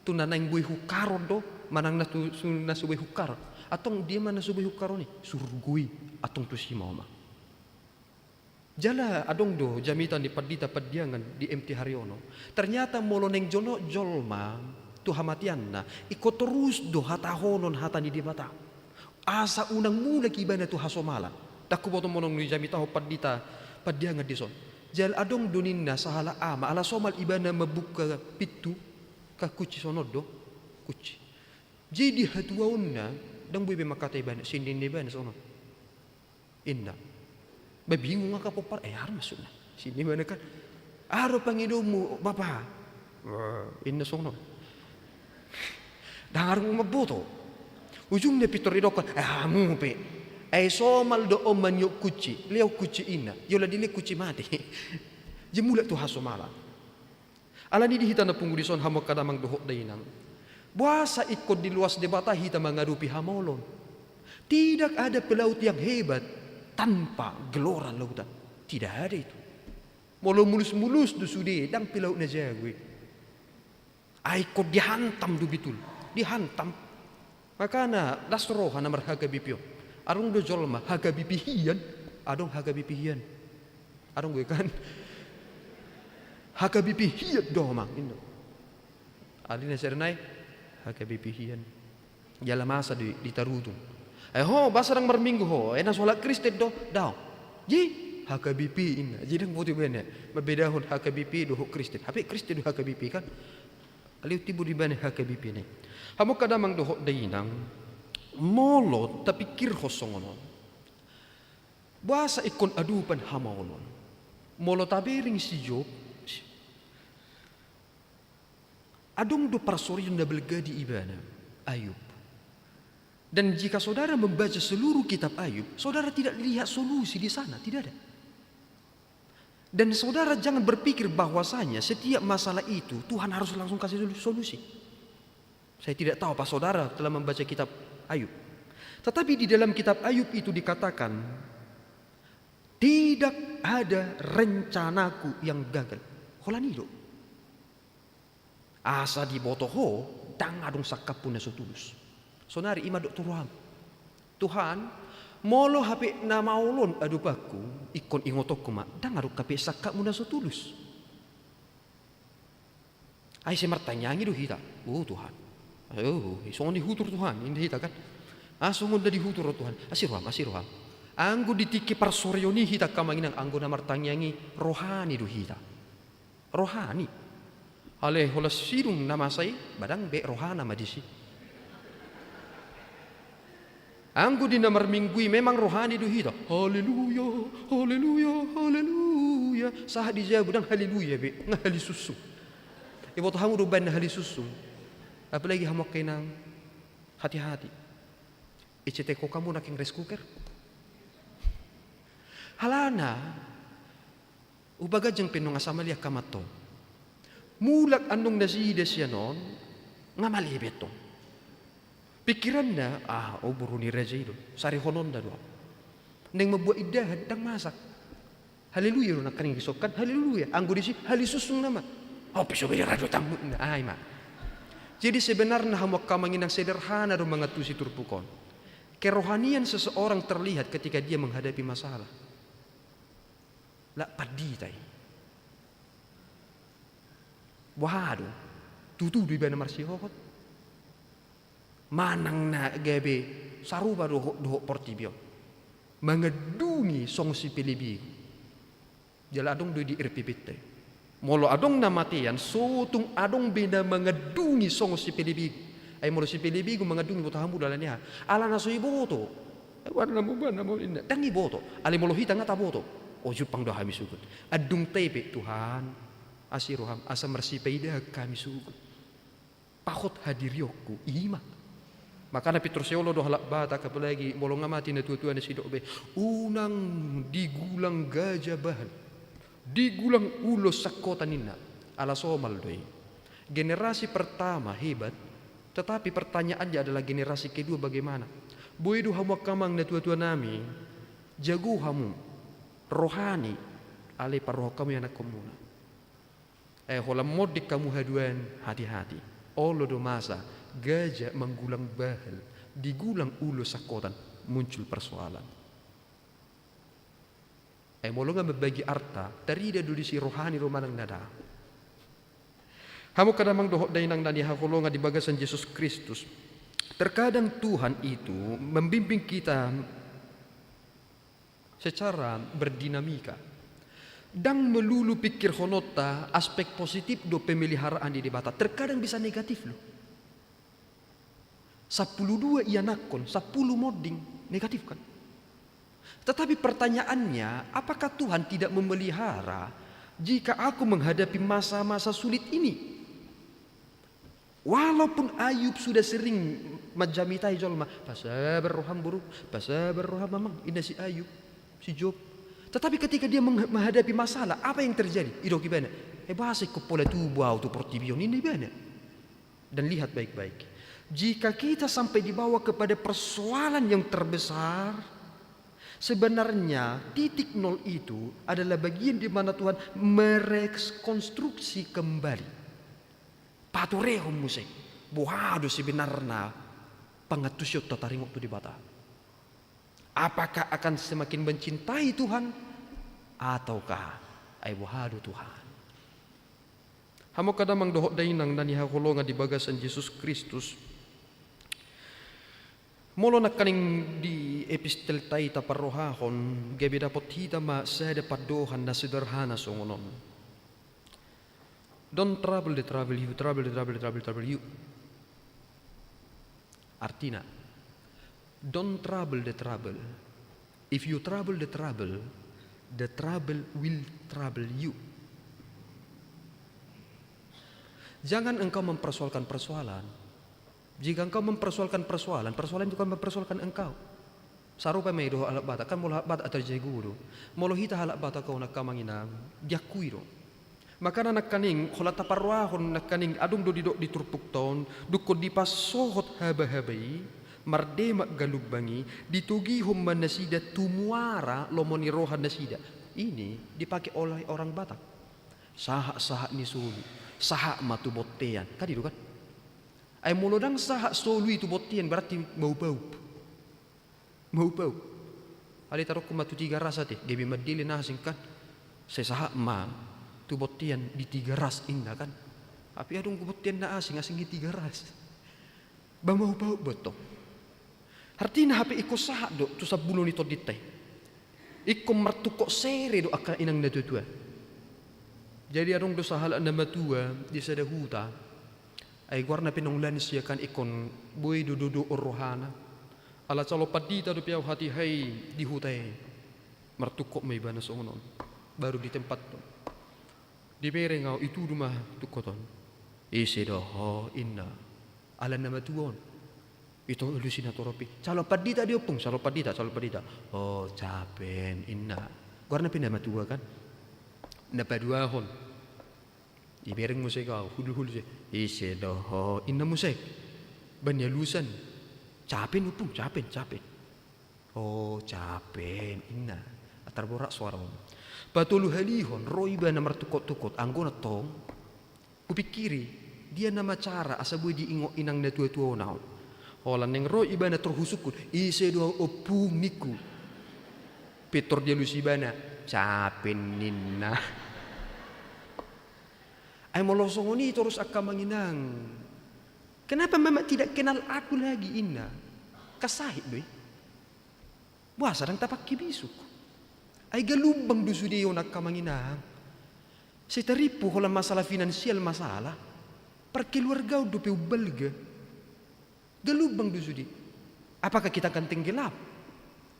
Tu na naeng boi hungkaron do, manang na tu, su, na so boi hungkaron. Antong dia ma na so boi hungkaron i, surgo i. Antong tusi ma ho ma. Jala adong do jamita ni Pandita Pandiangan di M T Haryono. Ternyata molo naeng jonok jolma tu hamateanna, ingkon torus do hatahonon hata ni Debata. Asa unang mulak ibana tu hasomalan. Ndang huboto molo naeng dijamitahon Pandita Pandiangan dison. Jala adong do ninna sahalak ama, ala somal ibana mambuka pintu, kan kunci songon on do, kunci. Jadi di hatuaonna, ndang boi be mangkatai ibana, sindin ibana songon on. Inna. Bah, bingung angka pompar, eh, aha maksudna? Sindin ibana kan. Aha do pangidoanmu, Bapa? Wah, inna songon on. Ndang adong mamboto. Ujungna pintor didokkon, eh, hamu pe. Ai somal do on maniop kunci, lehon kunci inna. Jala dilehon kunci mate. Jadi mulak tu hasomalan. Alani i di hita na pungu dison hamu angka damang dohot dainang. Boasa ingkon diloas Debata hita mangadopi hamaolon. Tidak ada pelaut yang hebat tanpa gelora lautan. Tidak ada itu. Molo mulus-mulus do sude, ndang pelaut na jago i. Ai ingkon dihantam do bitul. Dihantam. Makana, las roha na mar-H K B P on. Adong do jolma, H K B P hian. Adong H K B P hian. Adong do i kan. H K B P hian do amang, inna. Alani na sada nai, H K B P hian. Jala masa di, di Tarutung. Eh ho, boasa ndang marminggu ho, eh na so halak Kristen do, daong. Jadi, H K B P inna. Jadi ndang boto ibana mambedahon H K B P dohot Kristen. Hape Kristen do H K B P kan. Alai untimbo do ibana H K B P na i. Hamu angka damang dohot dainang, molo tapingkirhon songon on. Boasa ingkon adopan hamaolon? Molo tabereng si Job, adong do parsorion na balga di ibana, Ayub. Dan jika saudara membaca seluruh kitab Ayub, saudara tidak lihat solusi di sana, tidak ada. Dan saudara jangan berpikir bahwasanya setiap masalah itu Tuhan harus langsung kasih solu-, solusi. Saya tidak tahu apa saudara telah membaca kitab Ayub. Tetapi di dalam kitab Ayub itu dikatakan, Tidak ada rencanaku yang gagal. Holan i do. Asa diboto ho, ndang adong sangkapmu na so tulus. Sonari i mandok tu roham: Tuhan, molo hape na maol on adopanku, ingkon ingotonku ma, ndang adong hape sangkapmu na so tulus. Ai sai martangiang i do hita: O Tuhan, o, songon dihutur Tuhan, ninna hita kan. Ah, songon na dihutur roha Tuhan. Asi roham, asi roham. Anggo di tingki parsoreon i hita angka amang inang, anggo na martangiang i, rohani do hita. Rohani. Alai holan sidung na masa i, ba ndang be rohana ma disi. Anggo di na marminggu i memang rohani do hita. Haleluya, haleluya, haleluya. Sahat di jabu ndang haleluya be, nga halisusung. Iboto hamu do umbahen na halisusung. Apalagi hamu angka inang, hati-hati. I C T ko hamu nangkin rice cooker. Alana, uba ganjang pe nunga asa male angka amanta on. Mulak annon nasida sian on, nga male be tong. Pikiranna, ah, o, boru ni raja i do, sarihononna do au. Naeng mambuat indahan, ndang masak. Haleluya do nangkaning dison kan, haleluya. Anggo disi, halisusung nama. O, pe so bere rado tamu, ai ma. Jadi sebenarna hamu angka amang inang, sederhana do mangantusi turpuk on. Kerohanian seseorang terlihat ketika dia menghadapi masalah. Lak pandita i. Boha do? Tutu do ibana marsihohot? Manang na gabe sarupa dohot, dohot portibi on, mangandungi songon sipelebegu. Jala adong do i di R P P-ta i. Molo adong na matean, so tung adong be na mangandungi songon sipelebegu. Ai molo sipelebegu mangandungi, boto hamu do alani aha? Ala na so iboto. Ai warna mu bana mo inna. Ndang iboto. Alai molo hita nga taboto. O, jumpang do hami sogot. Andung tahe pe, Tuhan, asi roham, asa marsipaidahan hami sogot. Pahot hadirionku, i ma. Makana pintor siolo do halak Batak, apalagi molo nga mate natua-tua na sidok be, unang digulang gaja bahal, digulang ulos sangkotan ninna. Ala somal do i. Generasi pertama hebat, tetapi pertanyaannya adalah generasi kedua bagaimana? Boi do hamu angka amang natua-tua nami, jago hamu, rohani, alai parrohahon hamu ianakhonmuna. Eh, holan monding hamu haduan, hati-hati. Olo do masa gaja manggulang bahal, digulang ulos sangkotan, muncul persoalan. Eh, molo nga mambagi arta, tarida do disi rohani do manang na dang. Hamu angka damang dohot dainang na hinaholongan di bagasan Jesus Kristus, terkadang Tuhan itu membimbing kita secara berdinamika. Ndang melulu pikirhononta aspek positif do pemeliharaan ni Debata, terkadang bisa negatif loh. Sampulu dua ianakhon, sampulu monding, negatif kan? Tetapi pertanyaannya, apakah Tuhan tidak memelihara jika aku menghadapi masa-masa sulit ini? Walaupun Ayub sudah sering manjamita i jolma, pasabar roham boru, pasabar roham amang, inna si Ayub, si Job. Tetapi ketika dia meng-, menghadapi masalah, apa yang terjadi? Idok ibana, eh, boasa ingkon pola tubu au tu portibi on, inna ibana. Dan lihat baik-baik. Jika kita sampai dibawa kepada persoalan yang terbesar, sebenarnya titik nol itu adalah bagian di mana Tuhan merekonstruksi kembali. Paturehon muse, boha do sebenarna pangantusionta taringot tu Debata. Apakah akan semakin mencintai Tuhan, ataukah, ai boha do Tuhan? Hamu angka damang dohot dainang na hinaholongan di bagasan Jesus Kristus. Molo nangkaning di epistelta i taparrohahon, gabe dapot hita ma sada pandohan na sederhana songon on. Don't trouble the trouble you, trouble the trouble, the trouble trouble you. Artina, don't trouble the trouble. If you trouble the trouble, the trouble will trouble you. Jangan engkau mempersoalkan persoalan. Jika engkau mempersoalkan persoalan, persoalan itu akan mempersoalkan engkau. Sarupa ma i dohot halak Batak, kan molo halak Batak atar jago do. Molo hita halak Batak on angka amang inang, diakui do. Makana nangkaning, holan taparrohahon nangkaning, adong do didok di turpukta on, dungkon dipasohot haba-haba i, Mardemak galumbang i, ditogihon ma nasida tu muara lomo ni roha nasida. Ini dipakai oleh orang Batak. Sahat-sahat ni solu, sahat ma tu bontean. Kan i do kan? Ai molo ndang sahat solu i tu bontean, berarti maup-aup. Maup-aup. Alai taruhon ma tu Tigaras ate, gabe mandele na asing kan. Sai sahat ma tu bontean di Tigaras inna kan. Tapi adong bontean na asing, asing di Tigaras. Ba maup-aup boto. Artina hape ingkon sahat do tu sambulo ni tondinta i. Ingkon martungkot sere do angka inang na tua-tua. Jadi adong do sahalak na matua di sada huta. Ai goarna pe naung lansia kan, ingkon boi do dodoon rohana. Ala calon pandita dope au hatiha i di huta i. Martungkot ma ibana songon on. Baru ditempat. Dibereng au, itudu ma tungkot on. Ise do ho inna. Ala na matua on. Ito alusi na torop i. Calon pandita do ompung, calon pandita, calon pandita. O Capen inna. Goarna pe na matua kan. Na paduahon. Dibereng muse au, hulu-hulu se. Ise do ho inna muse. Baen i alusan. Capen ompung, Capen, Capen. O Capen inna. Tarborat soara on. Patoluhalihon ro ibana martungkot-tungkot, anggo na tong hupingkiri, dia nama cara asa boi diingot inang na tua-tua on au. Holan naeng ro ibana tor husungkun, ise do au ompung ningku. Pintor dialusi ibana, Capen ninna. Ai molo songon i torus angka amang inang. Kenapa mama tidak kenal aku lagi inna. Kan sahit do i. Boasa ndang tapangke bisuk. Ai galumbang do sude on angka amang inang. Sai tarimpu holan masalah finansial masalah. Parkeluargaon dope umbalga. Galumbang do sude. Apakah kita akan tenggelam?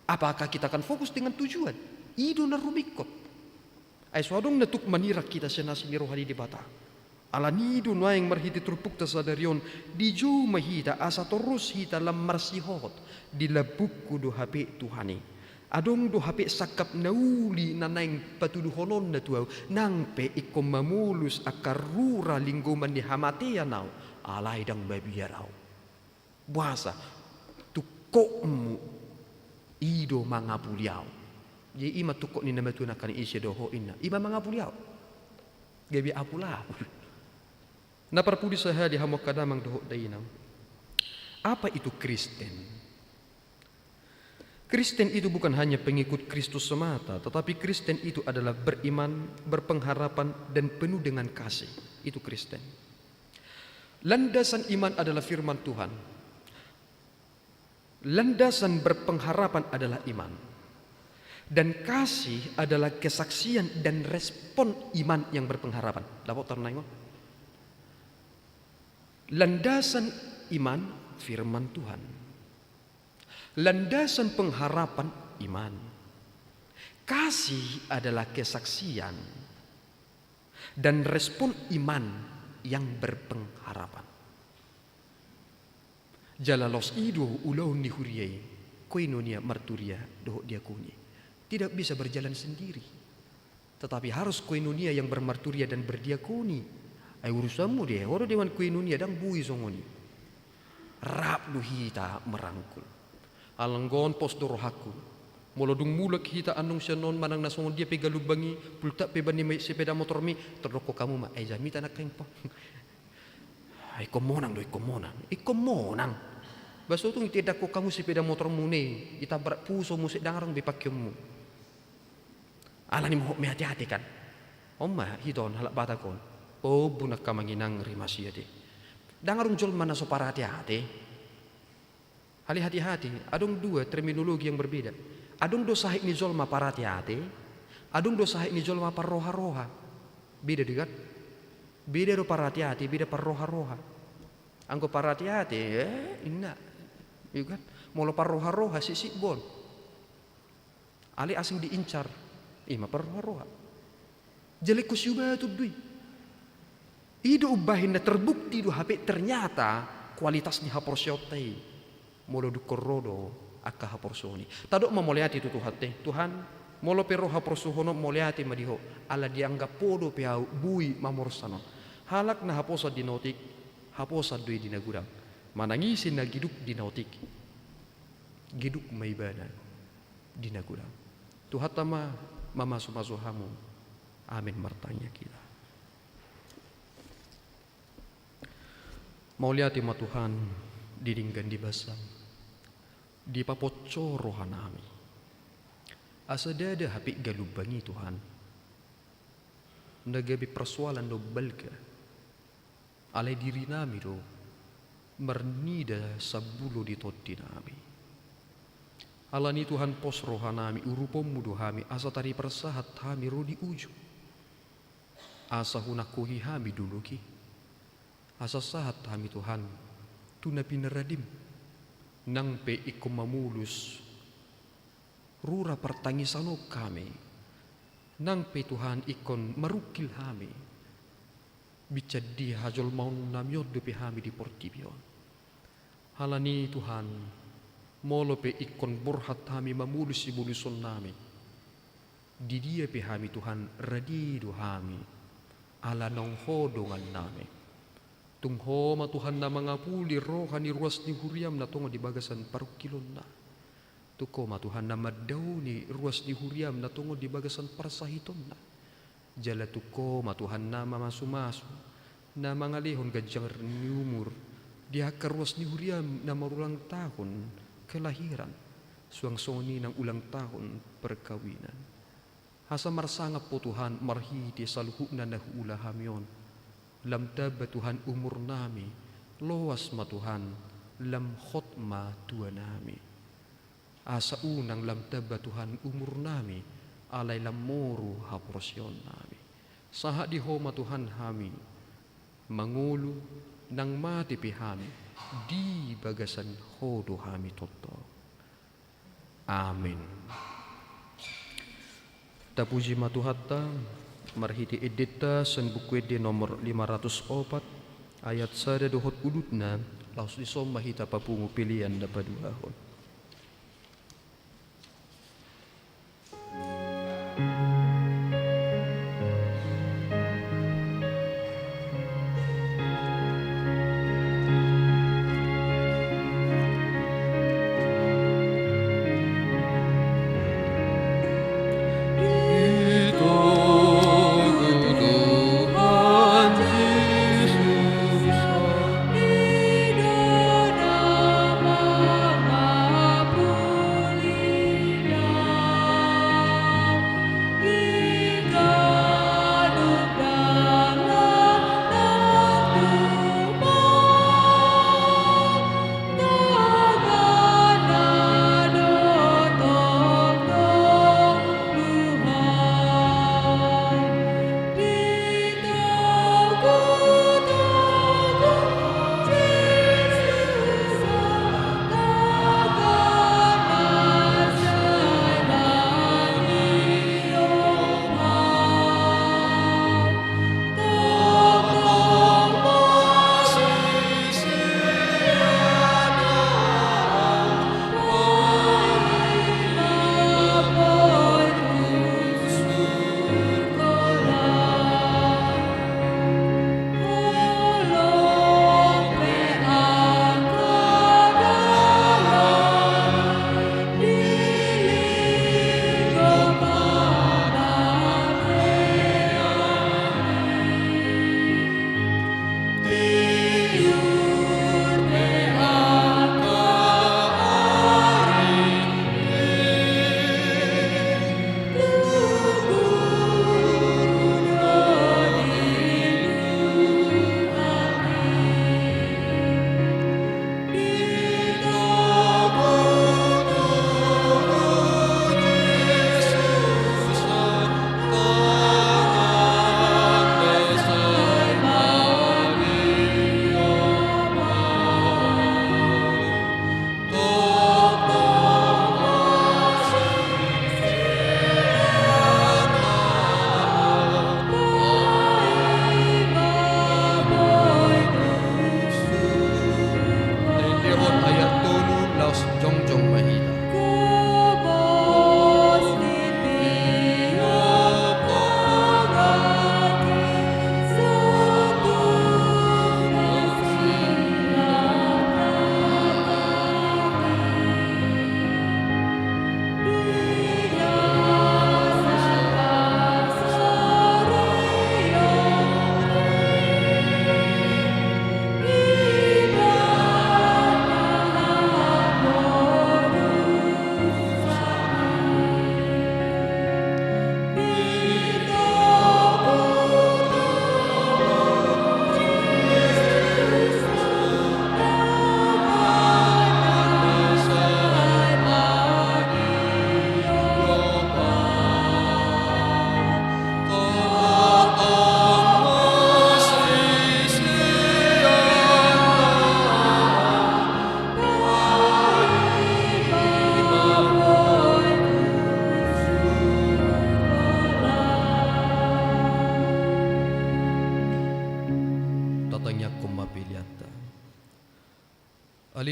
Apakah kita akan fokus dengan tujuan? I do na rumingkot. Ai so adong na tuk manirang hita sian asi ni roha ni Debata. Ala ni do nuaeng marhite turpukta sadari on, dijou ma hita asa torus hita lam marsihohot, di lambungku do hape Tuhan i. Adong do hape sangkap na uli na naeng patuduhononna tu au, nang pe ingkon mamolus angka rura linggoman ni hamatean au, alai ndang mabiar au. Boasa? Tungkotmu i do mangapuli au. Jadi i ma tungkot ni na matua nangkaning, ise do ho inna. I ma mangapuli au. Gabe apul au. Na parpudi sahali hamu angka damang dohot dainang. Apa itu Kristen? Kristen itu bukan hanya pengikut Kristus semata, tetapi Kristen itu adalah beriman, berpengharapan, dan penuh dengan kasih. Itu Kristen. Landasan iman adalah firman Tuhan. Landasan berpengharapan adalah iman. Dan kasih adalah kesaksian dan respon iman yang berpengharapan. Dapot tarnaing on? Landasan iman firman Tuhan. Landasan pengharapan iman. Kasih adalah kesaksian dan respon iman yang berpengharapan. Jala laos i do ulaon ni huria i, koinonia, marturia dohot diakonia. Tidak bisa berjalan sendiri. Tetapi harus koinonia yang bermarturia dan berdiakoni. Ai urusanmu do i, ho do dewan koinonia, ndang boi songon i. Rap do hita merangkul. Alanggon pos do rohangku. Molo dung mulak hita annon sian on manang na songon dia pe galumbang i, pultak pe ban ni sepeda motormi, tordok ho hamu ma, ai jamita nangkaning pos. Ingkon monang do, ingkon monang. Ingkon monang. Ba so tung ditendang ho hamu sepeda motormu i, ditabrak puso muse, ndang adong be pakeonmu. Ala ni mohop meate-ate kan. On ma hita on halak Batak on. Ombu nangka amang inang, rimas i ate. Ndang adong jolma na so parate-ate. Alai hati-hati, adong dua terminologi yang berbeda. Adong do sahit ni jolma parate-ate, adong do sahit ni jolma parroha-roha. Beda do kan? Beda do parate-ate, beda parroha-roha. Anggo parate-ate, eh, inna. Iyo kan? Molo parroha-roha, sipsip bon. Alai asing diincar, i ma parroha-roha. Jala ingkon siubatan do i. I do umbahen na terbukti do hape ternyata kualitas ni haporseaonta i. Molo dungkon ro do angka haporseaon i. Tadok ma mauliate tu Tuhanta i. Tuhan, molo pe ro haporseaon on, mauliate ma di Ho. Ala dianggap Ho dope au boi mamorsan on. Halak na haposan di na otik, haposan do i di na godang. Manang ise na giduk di na otik, geduk ma ibana di na godang. Tuhanta ma mamasumasu hamu. Amin. Martangiang hita. Mauliate ma Tuhan di denggan ni basam, dipapoco rohanami. Asa ndada hape galumbang i Tuhan, na gabe parsoalan dohot balga, alai dirinami do marnida sambulo di tondinami. Alani Tuhan pos rohanami, uruponmu do hami, asa tariparsahat hami ro di ujung. Asa hunangkohi hami dolok i. Asa sahat hami Tuhan tu na pinaradim, nang pe ingkon mamolus rura partangisan on hami, nang pe Tuhan ingkon marungkil hami, binsar di hajolmaonnami on dope hami di portibi on. Alani Tuhan, molo pe ingkon borhat hami mamolus sibolusonnami, di dia pe hami Tuhan, rade do hami, ala naung Ho dongannami. Tung Ho ma Tuhan na mangapuli roha ni ruas ni huriam na tongon di bagasan parungkilonna. Tung Ho ma Tuhan na mandaoni ruas ni huriam na tongon di bagasan parsahitonna. Jala tung Ho ma Tuhan na mamasumasu, na mangalehon ganjang ni umur di angka ruas ni huriam na marulang tahun kelahiran, suang songon i nang ulang tahun perkawinan. Asa marsangap Ho Tuhan marhite saluhutna na huula hami on. Lam tamba Tuhan umurnami, loas ma Tuhan, lam hot ma tuanami. Asa unang lam tamba Tuhan umurnami, alai lam moru haporseaonnami. Sahat di Ho ma Tuhan hami mangolu, nang mate pe hami, di bagasan Ho do hami tongtong. Amin. Tapuji ma Tuhanta, marhite endenta sian Buku Ende nomor lima ratus opat, ayat sada dohot udutna, laos dison ma hita papungu pelean na paduahon.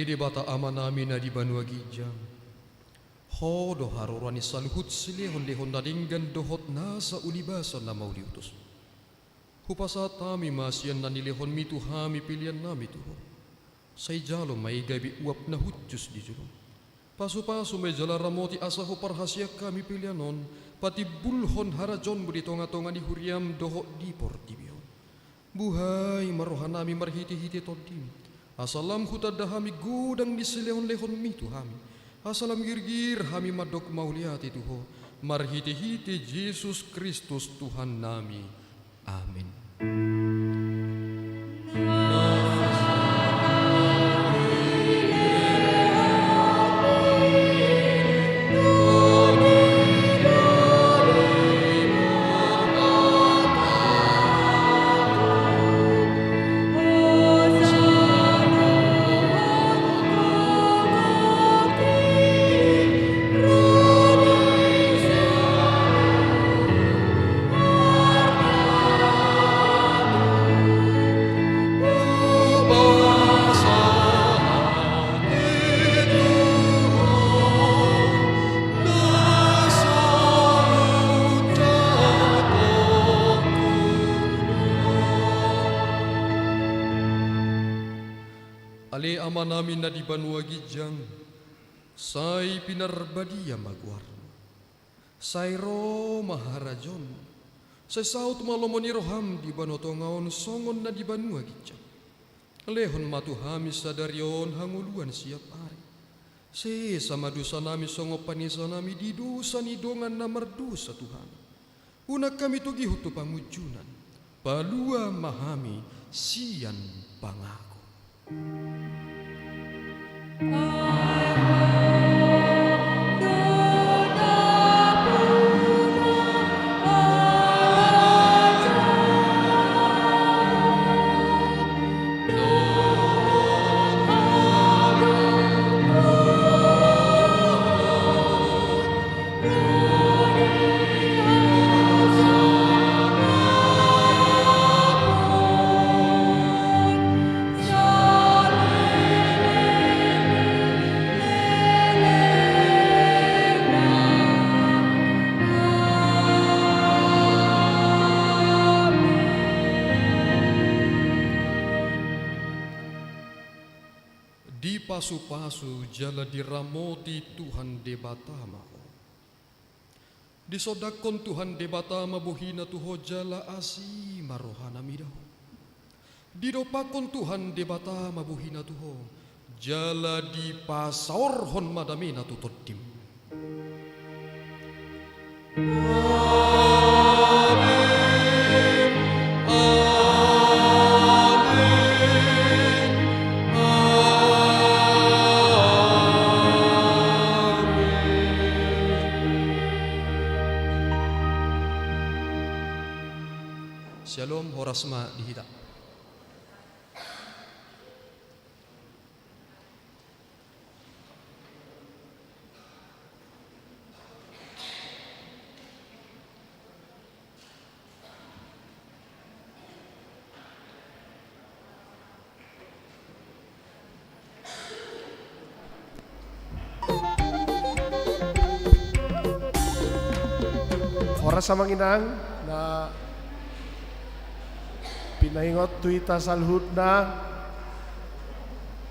Ale Debata Amanami na di banua ginjang, Ho do haroroan ni saluhut silehonlehon na denggan dohot nasa ulibasa na mauliutus. Hupasahat hami ma sian na nilehonMi tu hami peleannami tu Ho. Sai jalo ma i gabe uap na hujus di jolom. Pasupasu ma i jala ramoti asa huparhaseang hami pelean on patimbulhon harajaonMu di tongatonga ni huriaM dohot di portibi on. Buhai ma rohanami marhitehite TondiM, asa lam hutanda hami godang ni silehonlehonMi tu hami, asa lam girgir hami mandok mauliate tu Ho, marhitehite Jesus Kristus Tuhannami. Amen. Ale Amanami na di banua ginjang, sai pinarbadia ma goarMu. Sai ro ma harajaonMu. Sai saut ma lomo ni rohaM di banua tonga on songon na di banua ginjang. Lehon ma tu hami sadari on hangoluan siap ari. Sesa ma dosanami songon panesanami di dosa ni dongan na mardosa tu hami. Unang hami togihon tu pangunjunan. Palua ma hami sian pangago. Dipasupasu jala diramoti Tuhan Debata ma ho. Disondangkon Tuhan Debata ma bohiNa tu ho jala asi ma rohaNa mida ho. Didompakkon Tuhan Debata ma bohiNa tu ho jala dipasaorhon ma dameNa tu tondim. Amen. Amen. Amen. Syalom, horas ma di hita. Horas amang inang na pinaingot tu hita saluhutna.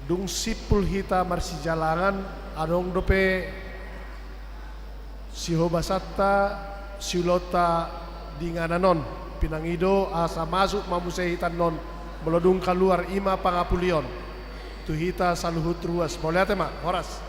Dung simpul hita marsijalangan, adong dope sihobasanta, siulaonta di inganan on. Pinangido asa masuk ma muse hita annon, molo dung kaluar i ma pangapulion tu hita saluhut ruas. Mauliate ma, horas.